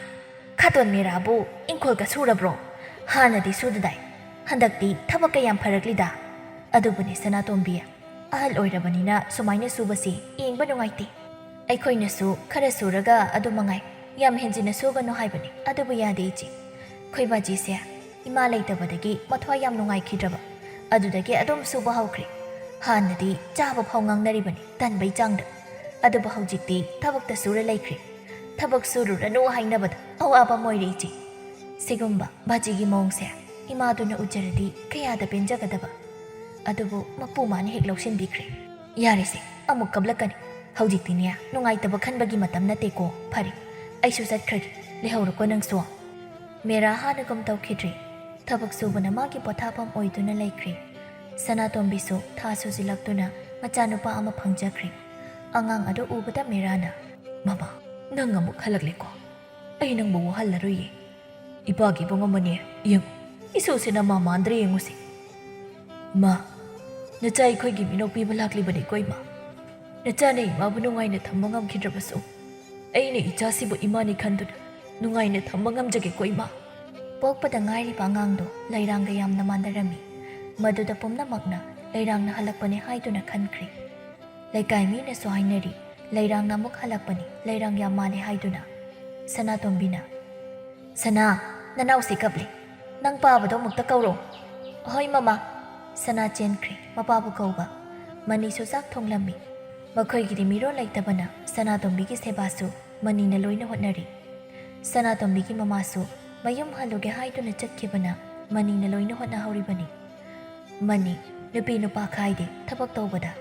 ꯈꯥꯇꯣꯟ ꯃꯦꯔꯥꯕꯨ ꯏꯪꯈꯣꯜꯒ ꯁꯨꯔꯕ꯭ꯔꯣ? ꯍꯥꯟꯅꯗꯤ ꯁꯨꯗꯗꯥꯏ꯫ ꯍꯟꯗꯛꯇꯤ ꯊꯕꯛꯀ ꯌꯥꯝ ꯐꯔꯛꯂꯤꯗ꯫ ꯑꯗꯨꯕꯨꯅꯦ ꯁꯅꯥꯇꯣꯝꯕꯤ, ꯑꯍꯜ ꯑꯣꯏꯔꯕꯅꯤꯅ ꯁꯨꯃꯥꯏꯅ ꯁꯨꯕꯁꯤ ꯌꯦꯡꯕ ꯅꯨꯡꯉꯥꯏꯇꯦ꯫ ꯑꯩꯈꯣꯏꯅꯁꯨ ꯈꯔ ꯁꯨꯔꯒ ꯑꯗꯨ ꯃꯉꯥꯏ, ꯌꯥꯝ ꯍꯦꯟꯖꯤꯟꯅ ꯁꯨꯒꯅꯨ ꯍꯥꯏꯕꯅꯤ꯫ ꯑꯗꯨꯕꯨ ꯌꯥꯗꯦ ꯏꯆꯦ꯫ ꯑꯩꯈꯣꯏ ꯕꯥꯖꯤꯁꯦ ꯏꯃꯥ ꯂꯩꯇꯕꯗꯒꯤ ꯃꯊ꯭ꯋꯥꯏ ꯌꯥꯝ ꯅꯨꯡꯉꯥꯏꯈꯤꯗ꯭ꯔꯕ꯫ ꯑꯗꯨꯗꯒꯤ ꯑꯗꯨꯝ ꯁꯨꯕ ꯍꯧꯈ꯭ꯔꯦ꯫ ꯍꯥꯟꯅꯗꯤ ꯆꯥꯕ ꯐꯥꯎ ꯉꯥꯡꯅꯔꯤꯕꯅꯤ ꯇꯟꯕꯩ ꯆꯥꯡꯗ꯫ ꯑꯗꯨꯕꯨ ꯍꯧꯖꯤꯛꯇꯤ ꯊꯕꯛꯇ ꯁꯨꯔ ꯂꯩꯈ꯭ꯔꯦ꯫ ꯊꯕꯛ ꯁꯨꯔꯨꯔꯅꯨ ꯍꯥꯏꯅꯕꯗ ꯑꯋꯥꯕ ꯑꯃ ꯑꯣꯏꯔꯦ ꯏꯆꯦ꯫ ꯁꯤꯒꯨꯝꯕ ꯕꯥꯖꯤꯒꯤ ꯃꯑꯣꯡꯁꯦ ꯏꯃꯥꯗꯨꯅ ꯎꯖꯔꯗꯤ ꯀꯌꯥꯗ ꯄꯦꯟꯖꯒꯗꯕ꯫ ꯑꯗꯨꯕꯨ ꯃꯄꯨ ꯃꯥꯅ ꯍꯦꯛ ꯂꯧꯁꯤꯟꯕꯤꯈ꯭ꯔꯦ꯫ ꯌꯥꯔꯦꯁꯦ, ꯑꯃꯨꯛ ꯀꯞꯂꯛꯀꯅꯤ꯫ ꯍꯧꯖꯤꯛꯇꯤꯅꯦ ꯅꯨꯡꯉꯥꯏꯇꯕ ꯈꯟꯕꯒꯤ ꯃꯇꯝ ꯅꯠꯇꯦꯀꯣ꯫ ꯐꯔꯦ, ꯑꯩꯁꯨ ꯆꯠꯈ꯭ꯔꯒꯦ꯫ ꯂꯩꯍꯧꯔꯣꯀꯣ ꯅꯪꯁꯨ꯫ ꯃꯦꯔꯥ ꯍꯥꯟꯅꯒꯨꯝ ꯇꯧꯈꯤꯗ꯭ꯔꯦ꯫ ꯊꯕꯛ ꯁꯨꯕꯅ ꯃꯥꯒꯤ ꯄꯣꯊꯥꯐꯝ ꯑꯣꯏꯗꯨꯅ ꯂꯩꯈ꯭ꯔꯦ꯫ ꯁꯅꯥꯇꯣꯝꯕꯤꯁꯨ ꯊꯥ ꯁꯨꯖꯤꯜꯂꯛꯇꯨꯅ ꯃꯆꯥꯅꯨꯄꯥ ꯑꯃ ꯐꯪꯖꯈ꯭ꯔꯦ꯫ ꯑꯉꯥꯡ ꯑꯗꯨ ꯎꯕꯗ ꯃꯦꯔꯥꯅ, "ꯃꯃꯥ, ꯅꯪ ꯑꯃꯨꯛ ꯍꯜꯂꯛꯂꯦꯀꯣ? ꯑꯩ ꯅꯪꯕꯨ ꯋꯥꯍꯜꯂꯔꯣꯏꯌꯦ꯫ ꯏꯄꯥꯒꯤ ꯏꯕꯨꯡ ꯑꯃꯅꯦ, ꯌꯦꯡꯉꯨ, ꯏꯁꯧꯁꯦ ꯅꯃꯥ ꯃꯥꯟꯗ꯭ꯔꯦ ꯌꯦꯡꯉꯨꯁꯦ꯫ ꯏꯃꯥ, ꯅꯆꯥ ꯑꯩꯈꯣꯏꯒꯤ ꯃꯤꯅꯣꯛ ꯄꯤꯕ ꯂꯥꯛꯂꯤꯕꯅꯤꯀꯣ ꯏꯃꯥ꯫ ꯅꯆꯥꯅ ꯏꯃꯥꯕꯨ ꯅꯨꯡꯉꯥꯏꯅ ꯊꯝꯕ ꯉꯝꯈꯤꯗ꯭ꯔꯕꯁꯨ, ꯑꯩꯅ ꯏꯆꯥꯁꯤꯕꯨ ꯏꯃꯥꯅꯤ ꯈꯟꯗꯨꯅ ꯅꯨꯡꯉꯥꯏꯅ ꯊꯝꯕ ꯉꯝꯖꯒꯦꯀꯣ ꯏꯃꯥ꯫" ꯄꯣꯛꯄꯗ ꯉꯥꯏꯔꯤꯕ ꯑꯉꯥꯡꯗꯨ ꯂꯩꯔꯥꯡꯒ ꯌꯥꯝꯅ ꯃꯥꯟꯅꯔꯝꯃꯤ꯫ ꯃꯗꯨꯗ ꯄꯨꯝꯅꯃꯛꯅ ꯂꯩꯔꯥꯡꯅ ꯍꯜꯂꯛꯄꯅꯦ ꯍꯥꯏꯗꯨꯅ ꯈꯟꯈ꯭ꯔꯦ꯫ ꯂꯩꯀꯥꯏ ꯃꯤꯅꯁꯨ ꯍꯥꯏꯅꯔꯤ, "ꯂꯩꯔꯥꯡꯅ ꯑꯃꯨꯛ ꯍꯜꯂꯛꯄꯅꯤ, ꯂꯩꯔꯥꯡ ꯌꯥꯝ ꯃꯥꯜꯂꯦ" ꯍꯥꯏꯗꯨꯅ꯫ ꯁꯅꯥꯇꯣꯝꯕꯤꯅ, "ꯁꯅꯥ, ꯅꯅꯥꯎꯁꯤ ꯀꯞꯂꯤ꯫ ꯅꯪ ꯄꯥꯕꯗꯣ ꯑꯃꯨꯛꯇ ꯀꯧꯔꯣ꯫" "ꯍꯣꯏ ꯃꯃꯥ꯫" ꯁꯅꯥ ꯆꯦꯟꯈ꯭ꯔꯦ ꯃꯄꯥꯕꯨ ꯀꯧꯕ꯫ ꯃꯅꯤꯁꯨ ꯆꯥꯛ ꯊꯣꯡꯂꯝꯃꯤ꯫ ꯃꯈꯣꯏꯒꯤꯗꯤ ꯃꯤꯔꯣꯜ ꯂꯩꯇꯕꯅ ꯁꯅꯥꯇꯣꯝꯕꯤꯒꯤ ꯁꯦꯕꯥꯁꯨ ꯃꯅꯤꯅ ꯂꯣꯏꯅ ꯍꯣꯠꯅꯔꯤ꯫ ꯁꯅꯥꯇꯣꯝꯕꯤꯒꯤ ꯃꯃꯥꯁꯨ ꯃꯌꯨꯝ ꯍꯜꯂꯨꯒꯦ ꯍꯥꯏꯗꯨꯅ ꯆꯠꯈꯤꯕꯅ ꯃꯅꯤꯅ ꯂꯣꯏꯅ ꯍꯣꯠꯅꯍꯧꯔꯤꯕꯅꯤ꯫ ꯃꯅꯤ, ꯅꯨꯄꯤ ꯅꯨꯄꯥ ꯈꯥꯏꯗꯦ ꯊꯕꯛ ꯇꯧꯕꯗ꯫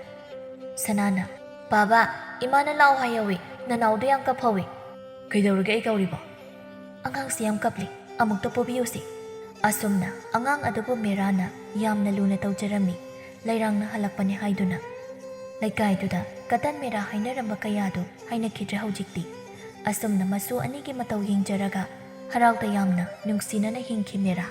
ꯁꯅꯥꯅ, "ꯕꯥꯕꯥ, ꯏꯃꯥꯅ ꯂꯥꯎ ꯍꯥꯏꯍꯧꯋꯤ, ꯅꯅꯥꯎꯗꯣ ꯌꯥꯝ ꯀꯞꯍꯧꯋꯤ꯫" "ꯀꯩꯗꯧꯔꯒꯦ ꯑꯩ ꯀꯧꯔꯤꯕꯣ?" "ꯑꯉꯥꯡꯁꯤ ꯌꯥꯝ ꯀꯞꯂꯤ, ꯑꯃꯨꯛꯇ ꯄꯣꯕꯤꯌꯨꯁꯤ꯫" ꯑꯁꯨꯝꯅ ꯑꯉꯥꯡ ꯑꯗꯨꯕꯨ ꯃꯦꯔꯥꯅ ꯌꯥꯝꯅ ꯂꯨꯅ ꯇꯧꯖꯔꯝꯃꯤ, ꯂꯩꯔꯥꯡꯅ ꯍꯜꯂꯛꯄꯅꯤ ꯍꯥꯏꯗꯨꯅ꯫ ꯂꯩꯀꯥꯏꯗꯨꯗ ꯀꯇꯟ ꯃꯦꯔꯥ ꯍꯥꯏꯅꯔꯝꯕ ꯀꯌꯥꯗꯨ ꯍꯥꯏꯅꯈꯤꯗ꯭ꯔꯦ ꯍꯧꯖꯤꯛꯇꯤ꯫ ꯑꯁꯨꯝꯅ ꯃꯁꯨ ꯑꯅꯤꯒꯤ ꯃꯇꯧ ꯌꯦꯡꯖꯔꯒ ꯍꯔꯥꯎ ꯇꯌꯥꯝꯅ ꯅꯨꯡꯁꯤꯅꯅ ꯍꯤꯡꯈꯤ ꯃꯦꯔꯥ꯫